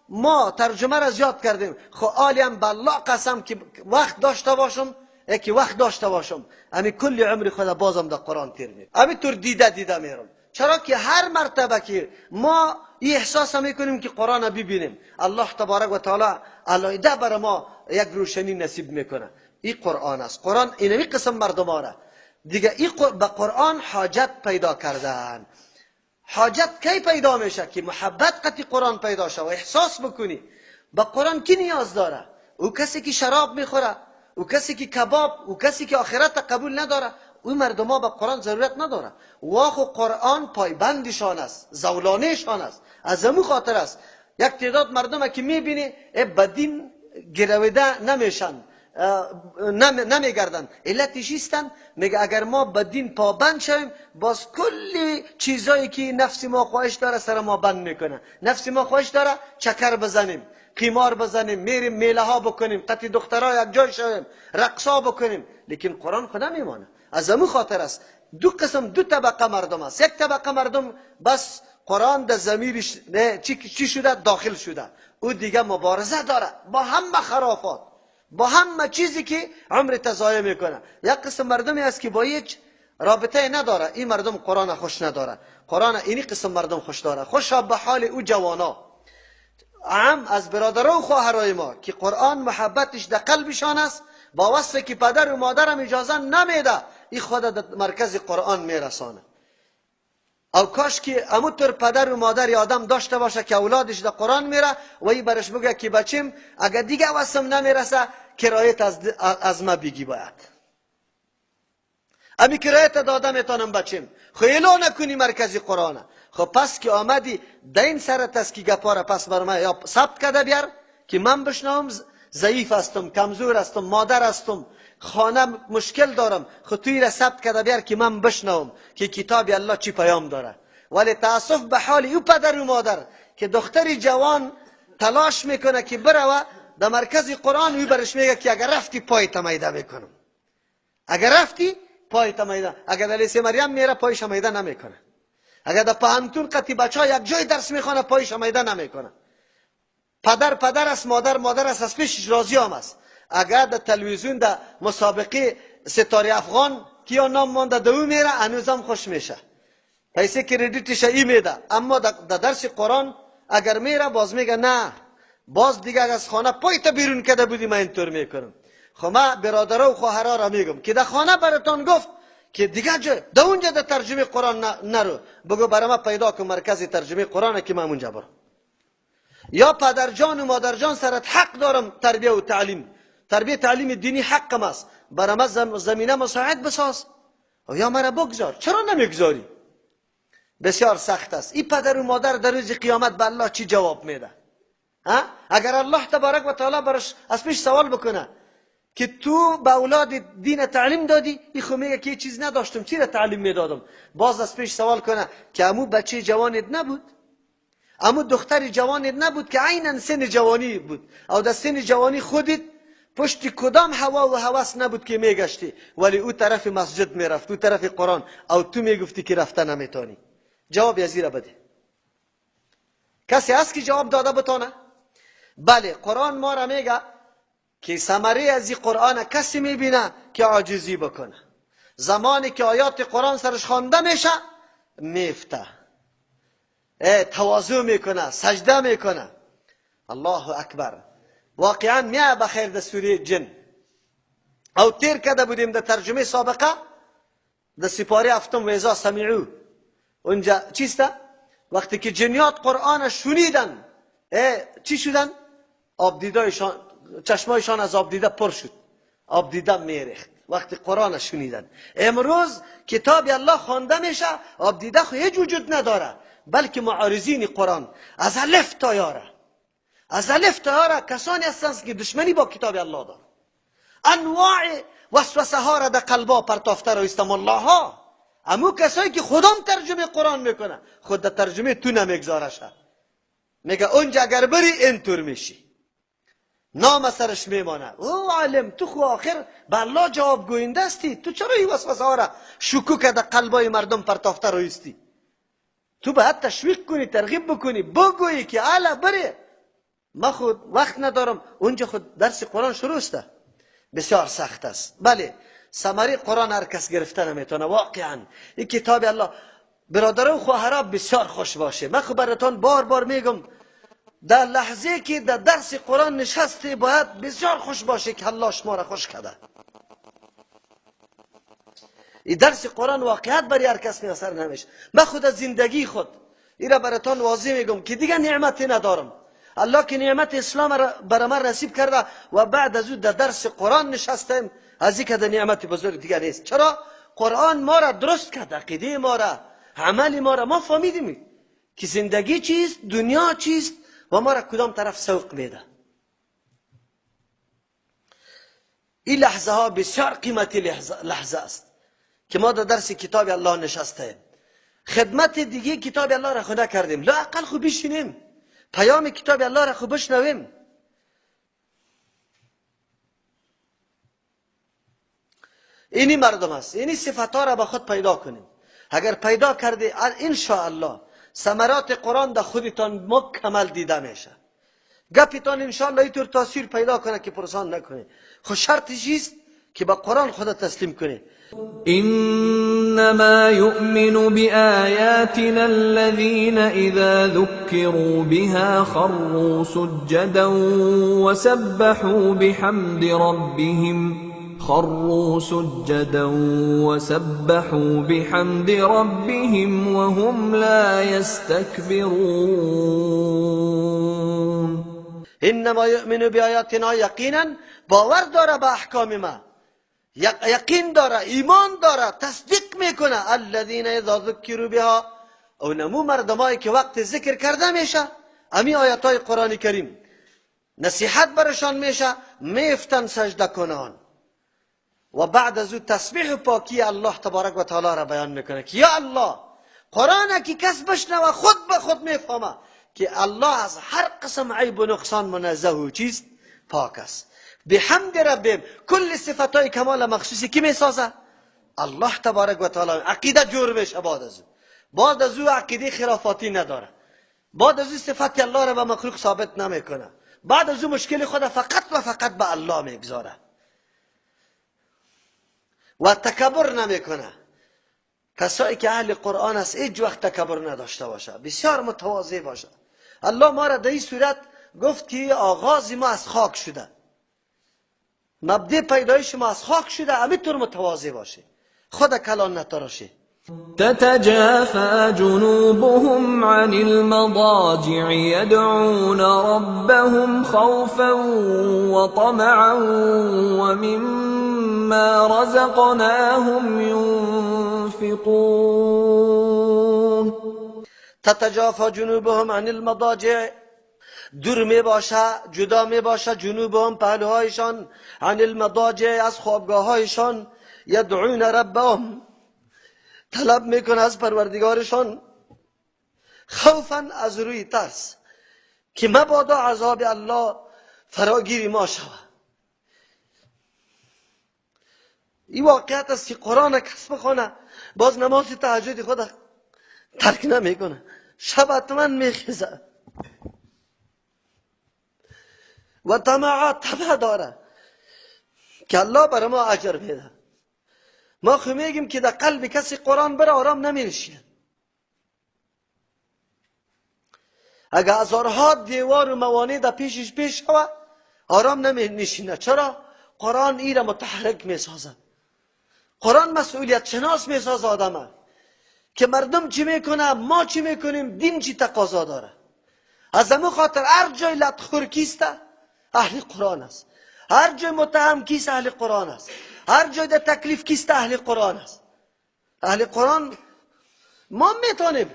ما ترجمه را زیاد کردیم. خب عالیم به الله قسم که وقت داشته باشم، یکی وقت داشته باشم امی کل عمر خود بازم در قرآن تیر میرم، امی طور دیده دیده میرم. چرا که هر مرتبه که ما این احساس میکنیم که قرآن ببینیم الله تبارک و تعالی علایده بر ما یک روشنی نصیب میکنه. این قرآن است. قرآن اینمی قسم مردم را دیگه این به قرآن حاجت پیدا کردن. حاجت کی پیدا میشه؟ که محبت قطعی قرآن پیدا شه و احساس بکنی به قرآن. کی نیاز داره؟ او کسی که شراب میخوره، او کسی که کباب، او کسی که آخرت قبول نداره، او مردم ها به قرآن ضرورت نداره. واخو قرآن پایبندشان است، زولانهشان است، از امو خاطر است یک تعداد مردم که میبینی به دین گرویده نمیشن، نمیگردن. علتش ایستن میگه اگر ما به دین پابند شویم باز کلی چیزایی که نفس ما خواهش داره سر ما بند میکنه. نفس ما خواهش داره چکر بزنیم، قمار بزنیم، میریم میله ها بکنیم، قطی دخترها یک جای شویم، رقصا بکنیم، لیکن قرآن خدا میمانه. از امو خاطر است دو قسم، دو طبقه مردم است. یک طبقه مردم بس قرآن در ضمیرش چی شده؟ داخل شده، او دیگه مبارزه داره با همه خرافات، با همه چیزی که عمر تضایع میکنه. یک قسم مردمی است که با هیچ رابطه نداره، این مردم قرآن خوش نداره. قرآن اینی قسم مردم خوش داره. خوشا به حال او جوانا، عام از برادران و خواهرای ما که قرآن محبتش در قلبشان است، با وصف که پدر و مادرم اجازه نمیده این خود در مرکز قرآن میرسانه. او کاش که اموتر پدر و مادر آدم داشته باشه که اولادش در قرآن میره و ای برش بگه که بچیم اگر دیگه واسم نمیرسه کرایت از ما بگی، باید امی کرایت داده میتونم بچیم، خو اعلان نکنی مرکز قرآن. خب پس که آمدی دین سرت است که گپاره پس بر ما یا ثبت کرده بیار که من بشنوم، ضعیف هستم، کمزور هستم، مادر هستم، خانه مشکل دارم، خو توی را ثبت کرده بیار که من بشنوم که کتاب الله چی پیام داره. ولی تاسف به حال او پدر و مادر که دختری جوان تلاش میکنه که بروه در مرکز قرآن، او برش میگه که اگر رفتی پای تمیده میکنم، اگر رفتی پای تمیده. اگر در لیسه مریم میره پایش میده نمیکنه، اگر در پهنتون قطی بچه ها یک جای درس میخوانه پایش میده نمیکنه. پدر پدر است، مادر مادر است، از پیشش راضی هم است. اگر در تلویزیون در مسابقه ستاره افغان کیا نام مانده دو میره هنوزم خوش میشه. پیسه credit ش ای میده، اما در درس قرآن اگر میره باز میگه نه، باز دیگه از خانه پایت بیرون کرده بودی من اینطور میکنم. خب من برادرها و خواهرها را میگم که در خانه براتان گفت که دیگه جای در اونجا در ترجمه قرآن نرو، بگو برای من پیدا کن مرکز ترجمه قرآن که من اونجا برم. یا پدر جان و مادر جان سرت حق دارم، تربیه و تعلیم، تربیه تعلیم دینی حقم است، برای من زمینه مساعد بساز یا مرا بگذار. چرا نمیگذاری؟ بسیار سخت است. این پدر و مادر در روز قیامت به الله چی جواب میده؟ اگر الله تبارک و تعالی برش از پیش سوال بکنه که تو به اولاد دین تعلیم دادی، این خو میگه که چیز نداشتم، چی را تعلیم میدادم؟ باز از پیش سوال کنه که امو بچه جوانت نبود، امو دختر جوانت نبود که عینا سن جوانی بود، او در سن جوانی خودت پشت کدام هوا و هوس نبود که میگشتی، ولی او طرف مسجد میرفت، او طرف قرآن، او تو میگفتی که رفته نمیتونی. جواب از را بده. کسی هست که جواب داده بتانه؟ بله، قرآن ما را میگه که ثمره از این قرآن کسی میبینه که عاجزی بکنه. زمانی که آیات قرآن سرش خوانده میشه میفته، تواضع میکنه، سجده میکنه. الله اکبر. واقعا میه بخیر در سوره جن او تیر کرده بودیم در ترجمه سابقه در سپاره هفتم و اذا سمعو. اونجا چیسته؟ وقتی که جنیات قرآن شنیدن چی شدن؟ آب دیدایشان، چشمایشان از آب دیده پر شد، آب دیده میریخت وقتی قرآن شنیدن. امروز کتاب الله خوانده میشه، آب دیده خو هیچ وجود نداره، بلکه معارضین قرآن از الف تا یاره، از الف تا یاره کسانی هستند که دشمنی با کتاب الله دارند. انواع وسوسه ها را در قلبا پرتافته را استم الله ها. امو کسایی که خودم ترجمه قرآن میکنه، خود در ترجمه تو نمیگذارشه، میگه اونجا اگر بری اینطور میشی، نام سرش میمانه. او عالم تو خو آخر به الله جواب گوینده استی، تو چرا این وسوسه ها را شکوک در قلبای مردم پرتافته رو استی؟ تو باید تشویق کنی، ترغیب بکنی، بگویی که الا بری، ما خود وقت ندارم. اونجا خود درس قرآن شروع است، بسیار سخت است. بله، ثمره قرآن هر کس گرفته نمیتونه. واقعا این کتاب الله برادران و خواهران بسیار خوش باشه. من خب براتان بار بار میگم در لحظه که در درس قرآن نشسته باید بسیار خوش باشه که الله شما را خوش کرده. این درس قرآن واقعیت برای هر کس میسر نمیشه. من خود از زندگی خود این را براتان واضح میگم که دیگه نعمتی ندارم. الله که نعمت اسلام را برای من نصیب کرده و بعد از او در درس قرآن نشستم، از این که نعمت بزرگ دیگه نیست. چرا؟ قرآن ما را درست کرد، عقیده ما را، عمل ما را. ما فهمیدیم که زندگی چیست، دنیا چیست و ما را کدام طرف سوق میده. این لحظه ها بسیار قیمتی لحظه است که ما در درس کتاب الله نشستیم. خدمت دیگه کتاب الله را خدا کردیم، لااقل خوب بشینیم پیام کتاب الله را خوب بشنویم. اینی مردم است، اینی صفت ها را به خود پیدا کنیم. اگر پیدا کردی ان شاء الله ثمرات قرآن در خودتان مکمل دیده میشه. گپتان ان شاء الله اینطور تاثیر پیدا کنه که پرسان نکنه. خب شرطش چیست؟ که با قرآن خود تسلیم کنه. انما يؤمن بآياتنا الذين اذا ذكروا بها خروا سجدا وسبحوا بحمد ربهم خروا سجدا وسبحوا بحمد ربهم وهم لا يستكبرون. انما يؤمن بآياتنا یقینا باور داره به احکام ما، یقین داره، ایمان داره، تصدیق میکنه. الذین اذا ذکروا بها، اونمو مردمایی که وقت ذکر کرده میشه امی آیات های قرآن کریم نصیحت برشان میشه، میفتن سجده کنان و بعد از او تسبیح و پاکی الله تبارک و تعالی را بیان میکنه که یا الله، قرآن که کس بشنوه خود به خود میفهمه که الله از هر قسم عیب و نقصان منزه و چیست؟ پاک است. بحمد ربهم، کل صفتهای کمال مخصوصی کی میسازه؟ الله تبارک و تعالی. عقیده جور میشه بعد از او، بعد از او عقیده خرافاتی نداره، بعد از او صفت الله را به مخلوق ثابت نمیکنه، بعد از او مشکل خود فقط و فقط به الله میگذاره و تکبر نمیکنه. کسایی که اهل قرآن است هیچ وقت تکبر نداشته باشه، بسیار متواضع باشه. الله ما را در این صورت گفت که آغاز ما از خاک شده، مبدع پیدایش ما از خاک شده، همینطور متواضع باشه، خود کلان نتراشه. تتجافى جنوبهم عن المضاجع يدعون ربهم خوفا وطمعا ومما رزقناهم ينفقون. تتجافى جنوبهم عن المضاجع، دور می باشه، جدا می باشه، جنوبهم پهلوهایشان، عن المضاجع از خوابگاههایشان، یدعون ربهم طلب میکنه از پروردگارشان، خوفا از روی ترس که مبادا عذاب الله فراگیر ما شود. این واقعیت است که قرآن کس بخوانه باز نماز تهجد خود ترک نمیکنه، شب حتما میخیزه و طمع طمع داره که الله برای ما اجر میده. ما خو میگیم که در قلب کسی قرآن بره آرام نمینشینه. اگه هزارها دیوار و موانع در پیشش پیش شوه آرام نمینشینه. چرا؟ قرآن ای را متحرک میسازه. قرآن مسئولیت شناس میسازه آدمه که مردم چی میکنه، ما چی میکنیم، دین چی تقاضا داره. از همون خاطر هر جای لطخور کیسته اهل قرآن است، هر جای متهم کیست اهل قرآن است، هر جای در تکلیف کیست اهل قرآن است. اهل قرآن ما میتونیم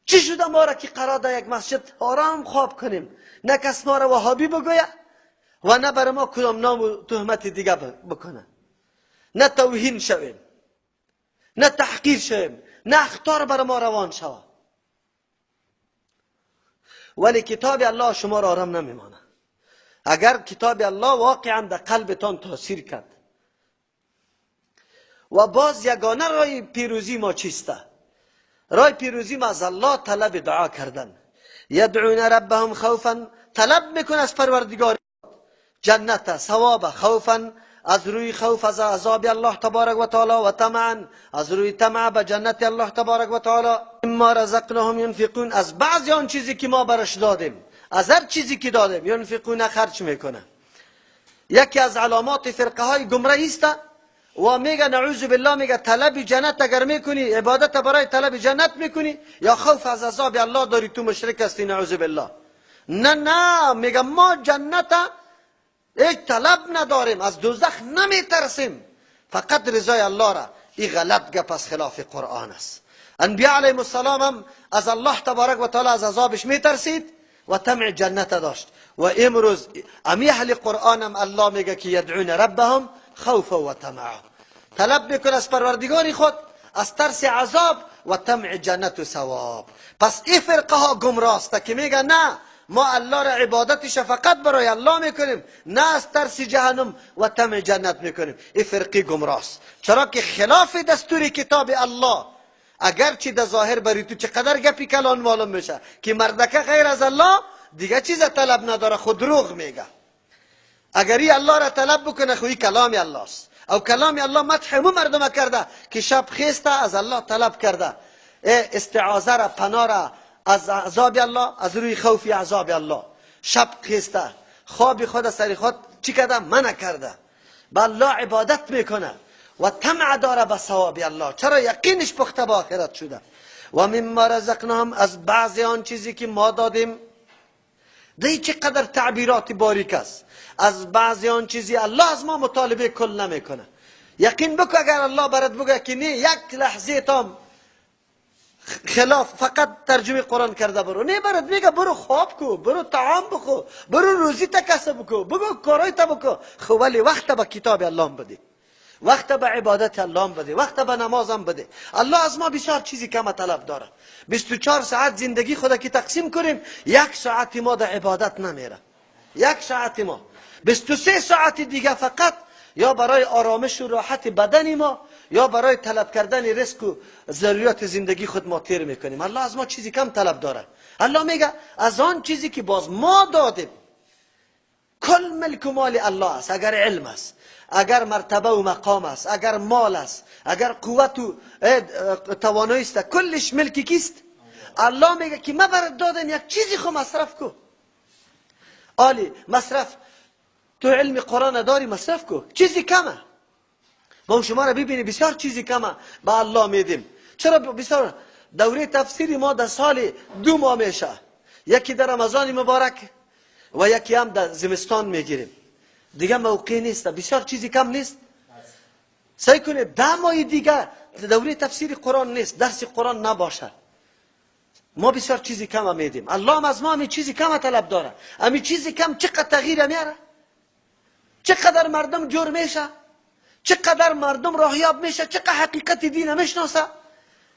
چی شده ما را که قرار در یک مسجد آرام خواب کنیم، نه کس ما را وهابی بگویه و نه بر ما کدام نام و تهمت دیگه بکنه، نه توهین شویم، نه تحقیر شویم، نه اخطار بر ما روان شوه. ولی کتاب الله شما را آرام نمیمانه. اگر کتاب الله واقعا در قلبتان تاثیر کرد. و باز یگانه رای پیروزی ما چیسته؟ رای پیروزی ما از الله طلب دعا کردن. یدعون ربهم خوفا، طلب میکنه از پروردگار جنت، ثواب، خوفا از روی خوف از عذاب الله تبارک و تعالی، و طمعا از روی طمع به جنت الله تبارک و تعالی. ما رزقناهم ینفقون، از بعضی آن چیزی که ما برش دادیم، از هر چیزی که دادیم، ینفقون خرج میکنه. یکی از علامات فرقه های گمراهی است و میگه نعوذ بالله، میگه طلب جنت اگر میکنی، عبادت برای طلب جنت میکنی یا خوف از عذاب الله داری، تو مشرک هستی نعوذ بالله. نه نه، میگه ما جنت هیچ طلب نداریم، از دوزخ نمیترسیم، فقط رضای الله را. این غلط گپ از خلاف قرآن است. انبیاء علیهم السلام هم از الله تبارک و تعالی از عذابش میترسید و طمع جنت داشت. و امروز امی اهل قرآن هم الله میگه که یدعون ربهم خوفا و طمعا، طلب میکنه از پروردگار خود از ترس عذاب و طمع جنت و ثواب. پس این فرقه ها گمراه است که میگه نه ما الله را عبادتش فقط برای الله میکنیم، نه از ترس جهنم و طمع جنت میکنیم. این فرقه گمراه است، چرا که خلاف دستور کتاب الله. اگرچه در ظاهر بری تو چقدر گپی کلان معلوم میشه که مردکه غیر از الله دیگه چیز طلب نداره، خود دروغ میگه. اگر ای الله را طلب بکنه خو ای کلام الله است، او کلام الله مدح مو مردم کرده که شب خیسته از الله طلب کرده، استعاذه را، پناه را از عذاب الله، از روی خوف عذاب الله. شب خیسته خواب خود سر خود چی کرده؟ منع کرده، به الله عبادت میکنه و طمع داره به ثواب الله. چرا؟ یقینش پخته به آخرت شده. و مما رزقناهم، از بعضی آن چیزی که ما دادیم. دی چقدر تعبیرات باریک است. از بعضی آن چیزی الله از ما مطالبه کل نمیکنه. یقین بکن اگر الله برات بگه که نه یک لحظه تام خلاف فقط ترجمه قرآن کرده برو، نه برات میگه برو خواب کو، برو طعام بخو، برو روزی تا کسب کو، بگو کارای تا بکو، خو ولی وقت به کتاب الله بده، وقت به عبادت الله بده، وقت به نمازم بده. الله از ما بسیار چیزی کم طلب داره. 24 ساعت زندگی خود که تقسیم کنیم، یک ساعت ما در عبادت نمیره، یک ساعت ما، 23 ساعت دیگه فقط یا برای آرامش و راحت بدن ما یا برای طلب کردن رزق و ضروریات زندگی خود ما تیر میکنیم. الله از ما چیزی کم طلب داره. الله میگه از آن چیزی که باز ما دادیم، کل ملک و مال الله است. اگر علم است، اگر مرتبه و مقام است، اگر مال است، اگر قوت و توانایی است، کلش ملک کیست؟ الله میگه که ما برات دادم یک چیزی خو مصرف کو. آلی مصرف، تو علم قرآن داری، مصرف کو. چیزی کمه. ما شما را ببینی بسیار چیزی کمه به الله میدیم. چرا بسیار دوره تفسیری ما در سال 2 ماه میشه، یکی در رمضان مبارک و یکی هم در زمستان میگیریم، دیگه موقع نیست. بسیار چیزی کم نیست. سعی کنید 10 ماه دیگه دوره تفسیر قرآن نیست، درس قرآن نباشه. ما بسیار چیزی کم میدیم. الله از ما همی چیزی کم طلب داره. همی چیزی کم چقدر تغییر میاره، چقدر مردم جور میشه، چقدر مردم راهیاب میشه، چقدر حقیقت دین میشناسه.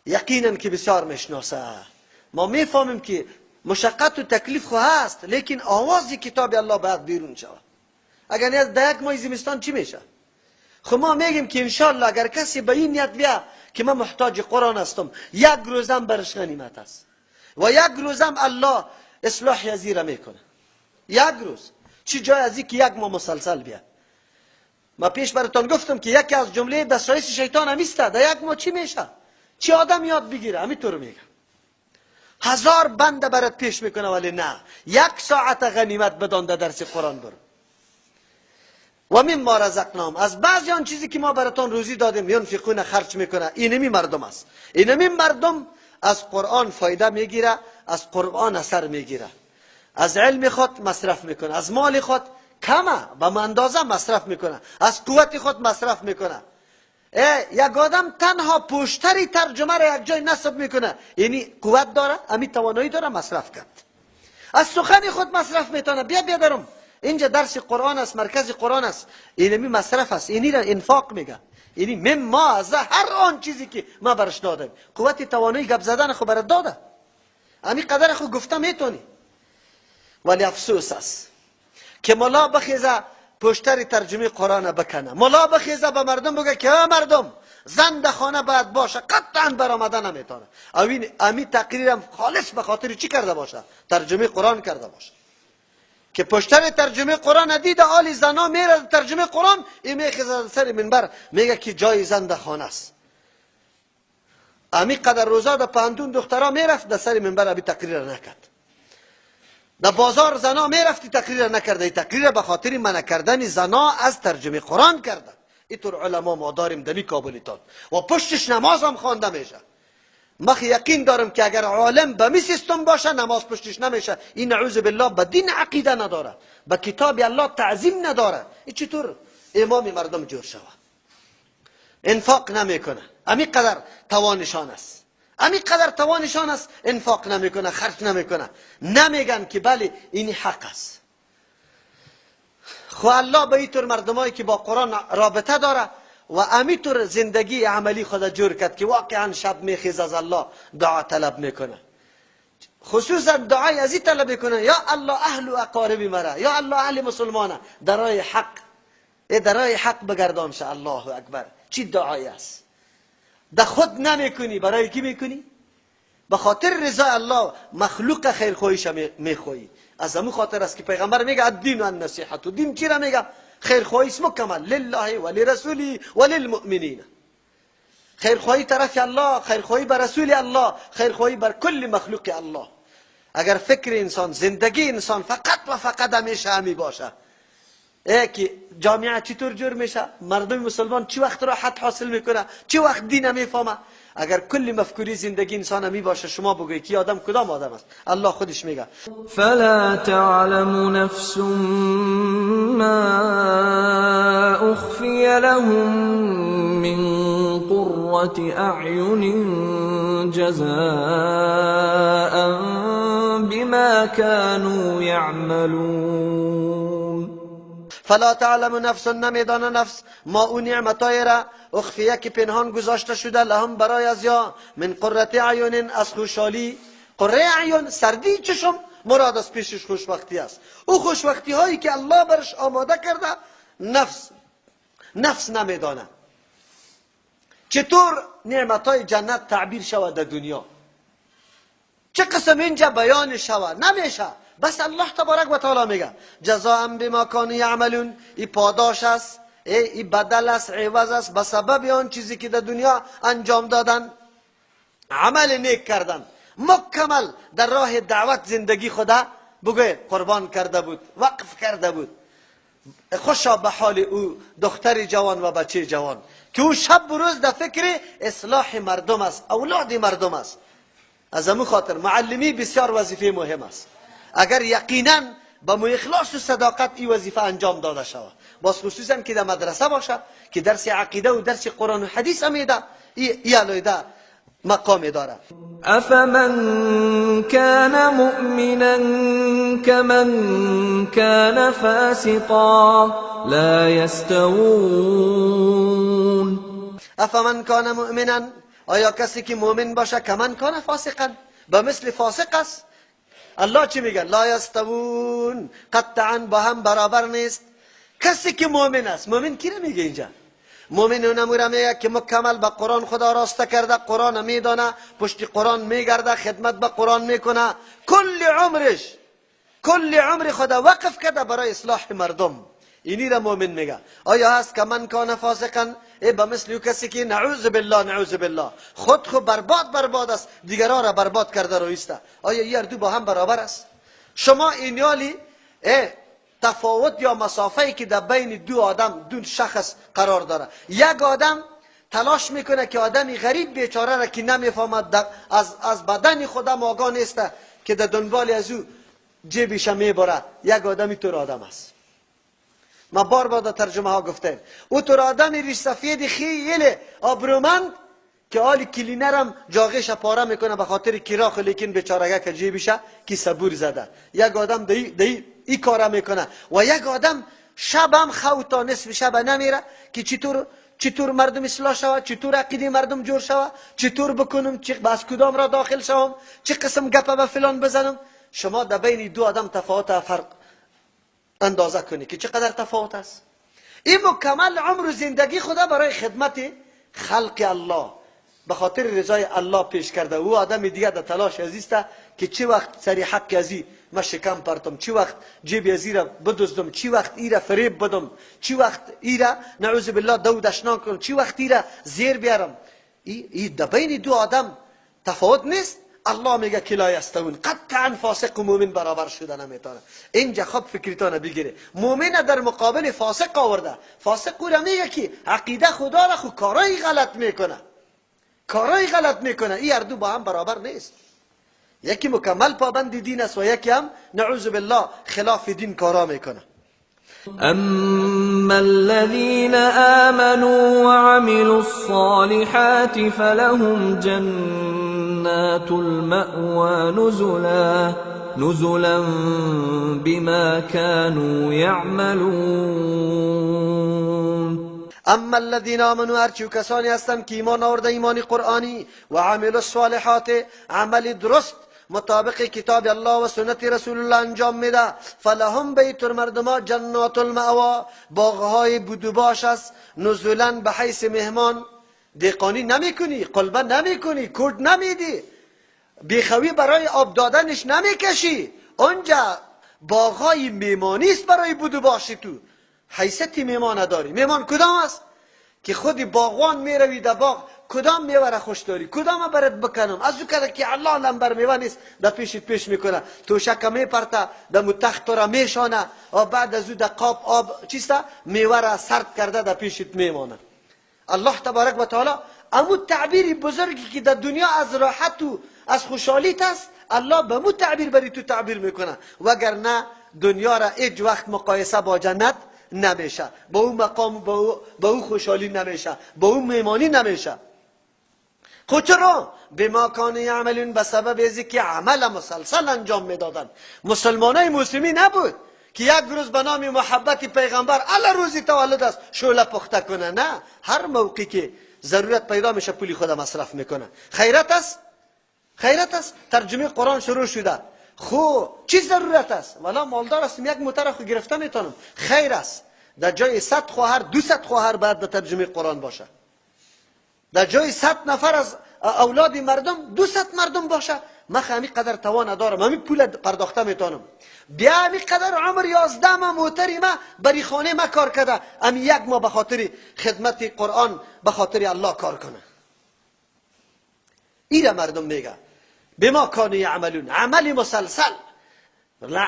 یقینا که بسیار میشناسه. ما میفهمیم که مشقت و تکلیف خو هست، لیکن آواز کتاب الله باید بیرون شود. اگر نه در 1 ماه زمستان چی میشه؟ خب ما میگیم که انشالله اگر کسی به این نیت بیا که من محتاج قرآن هستم، یک روزم برش غنیمت است و یک روزم الله اصلاح ازی میکنه. یک روز چی جای از که 1 ماه مسلسل بیا. ما پیش براتون گفتم که یکی از جمله دسترس شیطان همیسته. در 1 ماه چی میشه؟ چی آدم یاد بگیره؟ همینطور میگه. 1000 بنده برات پیش میکنه، ولی نه، 1 ساعت غنیمت بدان در درس قرآن برو. و مما رزقناهم، از بعضی آن چیزی که ما براتون روزی دادیم، ینفقون، خرج میکنه. اینمی مردم است. اینمی مردم از قرآن فایده میگیره، از قرآن اثر میگیره، از علم خود مصرف میکنه، از مال خود کمه به اندازه مصرف میکنه، از قوت خود مصرف میکنه. یک آدم تنها پشتری ترجمه را یک جای نصب میکنه، یعنی قوت داره، امی توانایی داره، مصرف کرد. از سخن خود مصرف میتونه. بیا بیادرم اینجا درس قرآن است، مرکز قرآن است، اینمی مصرف است، اینی را انفاق میگه. یعنی مما از هر آن چیزی که ما برش دادم، قوت توانایی گپ زدن خو برات داده، امی قدر خو گفته میتونی. ولی افسوس است که ملا بخیزه پشتر ترجمه قرآن بکنه، ملا بخیزه به مردم بگه که مردم زن در خانه باید باشه، قطعا برآمده نمیتونه. اوین امی تقریرم خالص به خاطر چی کرده باشه؟ ترجمه قرآن کرده باشه. که پشتر ترجمه قرآن دیده آلی زنا میره ترجمه قرآن، این میخیزه سر منبر میگه که جای زن در خانه است. امی قدر روزا در پاندون دخترا میرفت، در سر منبر ابی تقریر نکرد. در بازار زنا میرفتی تقریر نکرده. تقریر به خاطر منع کردن زنا از ترجمه قرآن کرده. اینطور علما ما داریم دمی کابلتان و پشتش نماز هم خوانده میشه. ما یقین دارم که اگر عالم به می سیستم باشه نماز پشتش نمیشه. این نعوذ بالله به دین عقیده نداره، به کتاب الله تعظیم نداره. این چطور امام مردم جور شوه؟ انفاق نمیکنه. امی قدر توانشان است، امی قدر توانشان است، انفاق نمیکنه، خرج نمیکنه. نمیگن که بله این حق است. خو الله به اینطور مردمایی که با قرآن رابطه داره و امیطور زندگی عملی خود جور کرد که واقعا شب میخیز از الله دعا طلب میکنه، خصوصا دعای از این طلب میکنه، یا الله اهل و اقارب مرا، یا الله اهل مسلمانه درای حق، درای حق بگردان شه. الله اکبر، چی دعای است؟ ده خود نمیکنی، برای کی میکنی؟ به خاطر رضا الله مخلوق خیرخواهیش میخوایی. از همون خاطر است که پیغمبر میگه الدین النصیحت. دین چی را میگه؟ خیرخواهی است مکمل، لله و لرسوله و للمؤمنین. خیرخواهی طرف الله، خیرخواهی بر رسول الله، خیرخواهی بر کل مخلوق الله. اگر فکر انسان، زندگی انسان فقط و فقط همیشه همی باشه، ای که جامعه چطور جور میشه، مردم مسلمان چی وقت راحت حاصل میکنه، چی وقت دین میفهمه. اگر کل مفکوری زندگی انسان همی باشه، شما بگویی که آدم کدام آدم است؟ الله خودش میگه فلا تعلم نفس ما اخفی لهم من قرة اعین جزاء بما كانوا یعملون. فلا تعلم نفس، نمیدانه نفس، ما او نعمتای را اخفیه که پنهان گذاشته شده، لهم برای از یا، من قرة اعین، از خوشحالی. قره اعین سردی چشم مراد از پیشش خوشبختی است. او خوشبختی هایی که الله برش آماده کرده نفس نمیدانه چطور نعمتهای جنت تعبیر شود در دنیا، چه قسم اینجا بیان شود، نمیشه. بس الله تبارک و تعالی میگه جزاء بما كانوا یعملون. ای پاداش است، ای بدل است، عوض است به سبب آن چیزی که در دنیا انجام دادن، عمل نیک کردن، مکمل در راه دعوت زندگی خدا بگه قربان کرده بود، وقف کرده بود. خوشا به حال او دختر جوان و بچه جوان که او شب و روز در فکر اصلاح مردم است، اولاد مردم است. از امو خاطر معلمی بسیار وظیفه مهم است. اگر یقینا با مو اخلاص و صداقت این وظیفه انجام داده شود، باز خصوصا که در مدرسه باشه که درس عقیده و درس قرآن و حدیث هم میده، ای علیده مقام داره. افمن كان مؤمنا كمن كان فاسقا لا يستوون. افمن كان مؤمنا، آیا کسی که مؤمن باشه کمن کان فاسقا، به مثل فاسق است؟ الله چی میگه؟ لا یستوون، قطعا با هم برابر نیست. کسی که مؤمن است، مؤمن کی میگه اینجا؟ مؤمن اونم میگه که مکمل به قرآن خدا راسته کرده، قرآن میدانه، پشت قرآن میگرده، خدمت به قرآن میکنه، کل عمرش، کل عمر خدا وقف کرده برای اصلاح مردم. اینی را مؤمن میگه. آیا هست که من کان فاسقا، ای به مثل او کسی که نعوذ بالله، نعوذ بالله، خود خو برباد برباد است، دیگران را برباد کرده رویسته. آیا این دو با هم برابر است؟ شما اینیالی ای تفاوت یا مسافه که در بین دو آدم، دو شخص قرار داره. یک آدم تلاش میکنه که آدمی غریب بیچاره را که نمیفهمد، از بدن خودم آگاه نیست، که در دنبال از او جیبش میبره. یک آدمی طور آدم است. ما بار بار در ترجمه ها گفتیم او طور آدمی ریش سفید خیلی آبرومند که آل کلینرم جاغش پاره میکنه به خاطر کراخ، لیکن بیچارگه که جیبشه کی صبور زده. یک آدم دی ای کارا میکنه و یک آدم شبم خو تا نصف شب نمیره که چطور مردم اصلاح شوه، چطور عقیده مردم جور شوه، چطور بکنم، چه از کدام را داخل شوم، چه قسم گپه به فلان بزنم. شما در بین دو آدم تفاوت فرق اندازه کنی که چقدر تفاوت است. این مکمل عمر و زندگی خدا برای خدمت خلق الله به خاطر رضای الله پیش کرده. او آدم دیگه در تلاش ازیسته که چه وقت سری حق ازی ما شکم پرتم، چه وقت جیب ازی را بدزدم، چه وقت ای را فریب بدم، چه وقت ای را نعوذ بالله دو دشنان کنم، چه وقت ای را زیر بیارم. ای در بین دو آدم تفاوت نیست. الله میگه که لا یستوون، قطعا فاسق و مؤمن برابر شده نمیتونه. اینجا خب فکرتان بگیره، مؤمن در مقابل فاسق آورده. فاسق او را میگه که عقیده خدا را خو کارای غلط میکنه، کارای غلط میکنه. این هر دو با هم برابر نیست. یکی مکمل پابند دین است و یکی هم نعوذ بالله خلاف دین کارا میکنه. اما الذين آمنوا وعملوا الصالحات فلهم جنات المأوى نزلا بما كانوا يعملون. اما الذين آمنوا، هرچی کسانی هستند که ایمان آورده، ایمان قرآنی، و عملوا الصالحات، عمل درست مطابق کتاب الله و سنت رسول الله انجام میده، فلهم بیت المردما جنات المأوا، باغهای بودوباش است، نزولا به حیث مهمان. دیقانی نمیکنی، قلبه نمیکنی، کرد نمیدی، بیخوی برای آب دادنش نمیکشی. اونجا باغهای میمانی است برای بودوباش تو. حیثیت میمان داری. میمان کدام است؟ که خود باغوان میروی در باغ، کدام میوه را خوش داری، کدام برات بکنم، از او کده که الله لنبر میوه نیست در پیشت پیش میکنه، توشک میپرته، در متخت را میشانه و بعد از او در قاب آب چیسته میوه را سرد کرده در پیشت میمانه. الله تبارک و تعالی امو تعبیر بزرگی که در دنیا از راحت و از خوشحالیت است، الله به مو تعبیر بری تو تعبیر میکنه، وگرنه دنیا را هیچ وقت مقایسه با جنت نمیشه، با او مقام، با او خوشحالی نمیشه، با او میمانی نمیشه. خب چرا؟ بما کان یعملون، به سبب از که عمل مسلسل انجام میدادن. مسلمانای مسلمی نبود که یک روز به نام محبت پیغمبر علی روزی تولد است شعله پخته کنه. نه، هر موقعی که ضرورت پیدا میشه پولی خود مصرف میکنه. خیرت است، خیرت است. ترجمه قرآن شروع شده. خو چی ضرورت است؟ والا مالدار هستم، یک موتر خو گرفته میتونم. خیر است. در جای 100 خواهر 200 خواهر باید در ترجمه قرآن باشه. در جای 100 نفر از اولاد مردم 200 مردم باشه، من همی قدر توان دارم، همی پول پرداخته میتونم. بیا همی قدر عمر 11 ماه موتری ما بری خانه ما کار کرده، همی یک ماه به خاطر خدمت قرآن، به خاطر الله کار کنه. ایره مردم میگه بما کانوا یعملون، عمل مسلسل،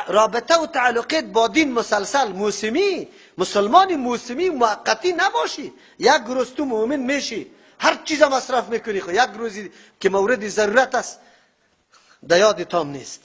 رابطه و تعلقیت با دین مسلسل، موسمی، مسلمان موسمی موقتی نباشی. یک روز تو مؤمن میشی، هر چیز مصرف میکنی، خو یک روزی که مورد ضرورت است در یاد تام نیست.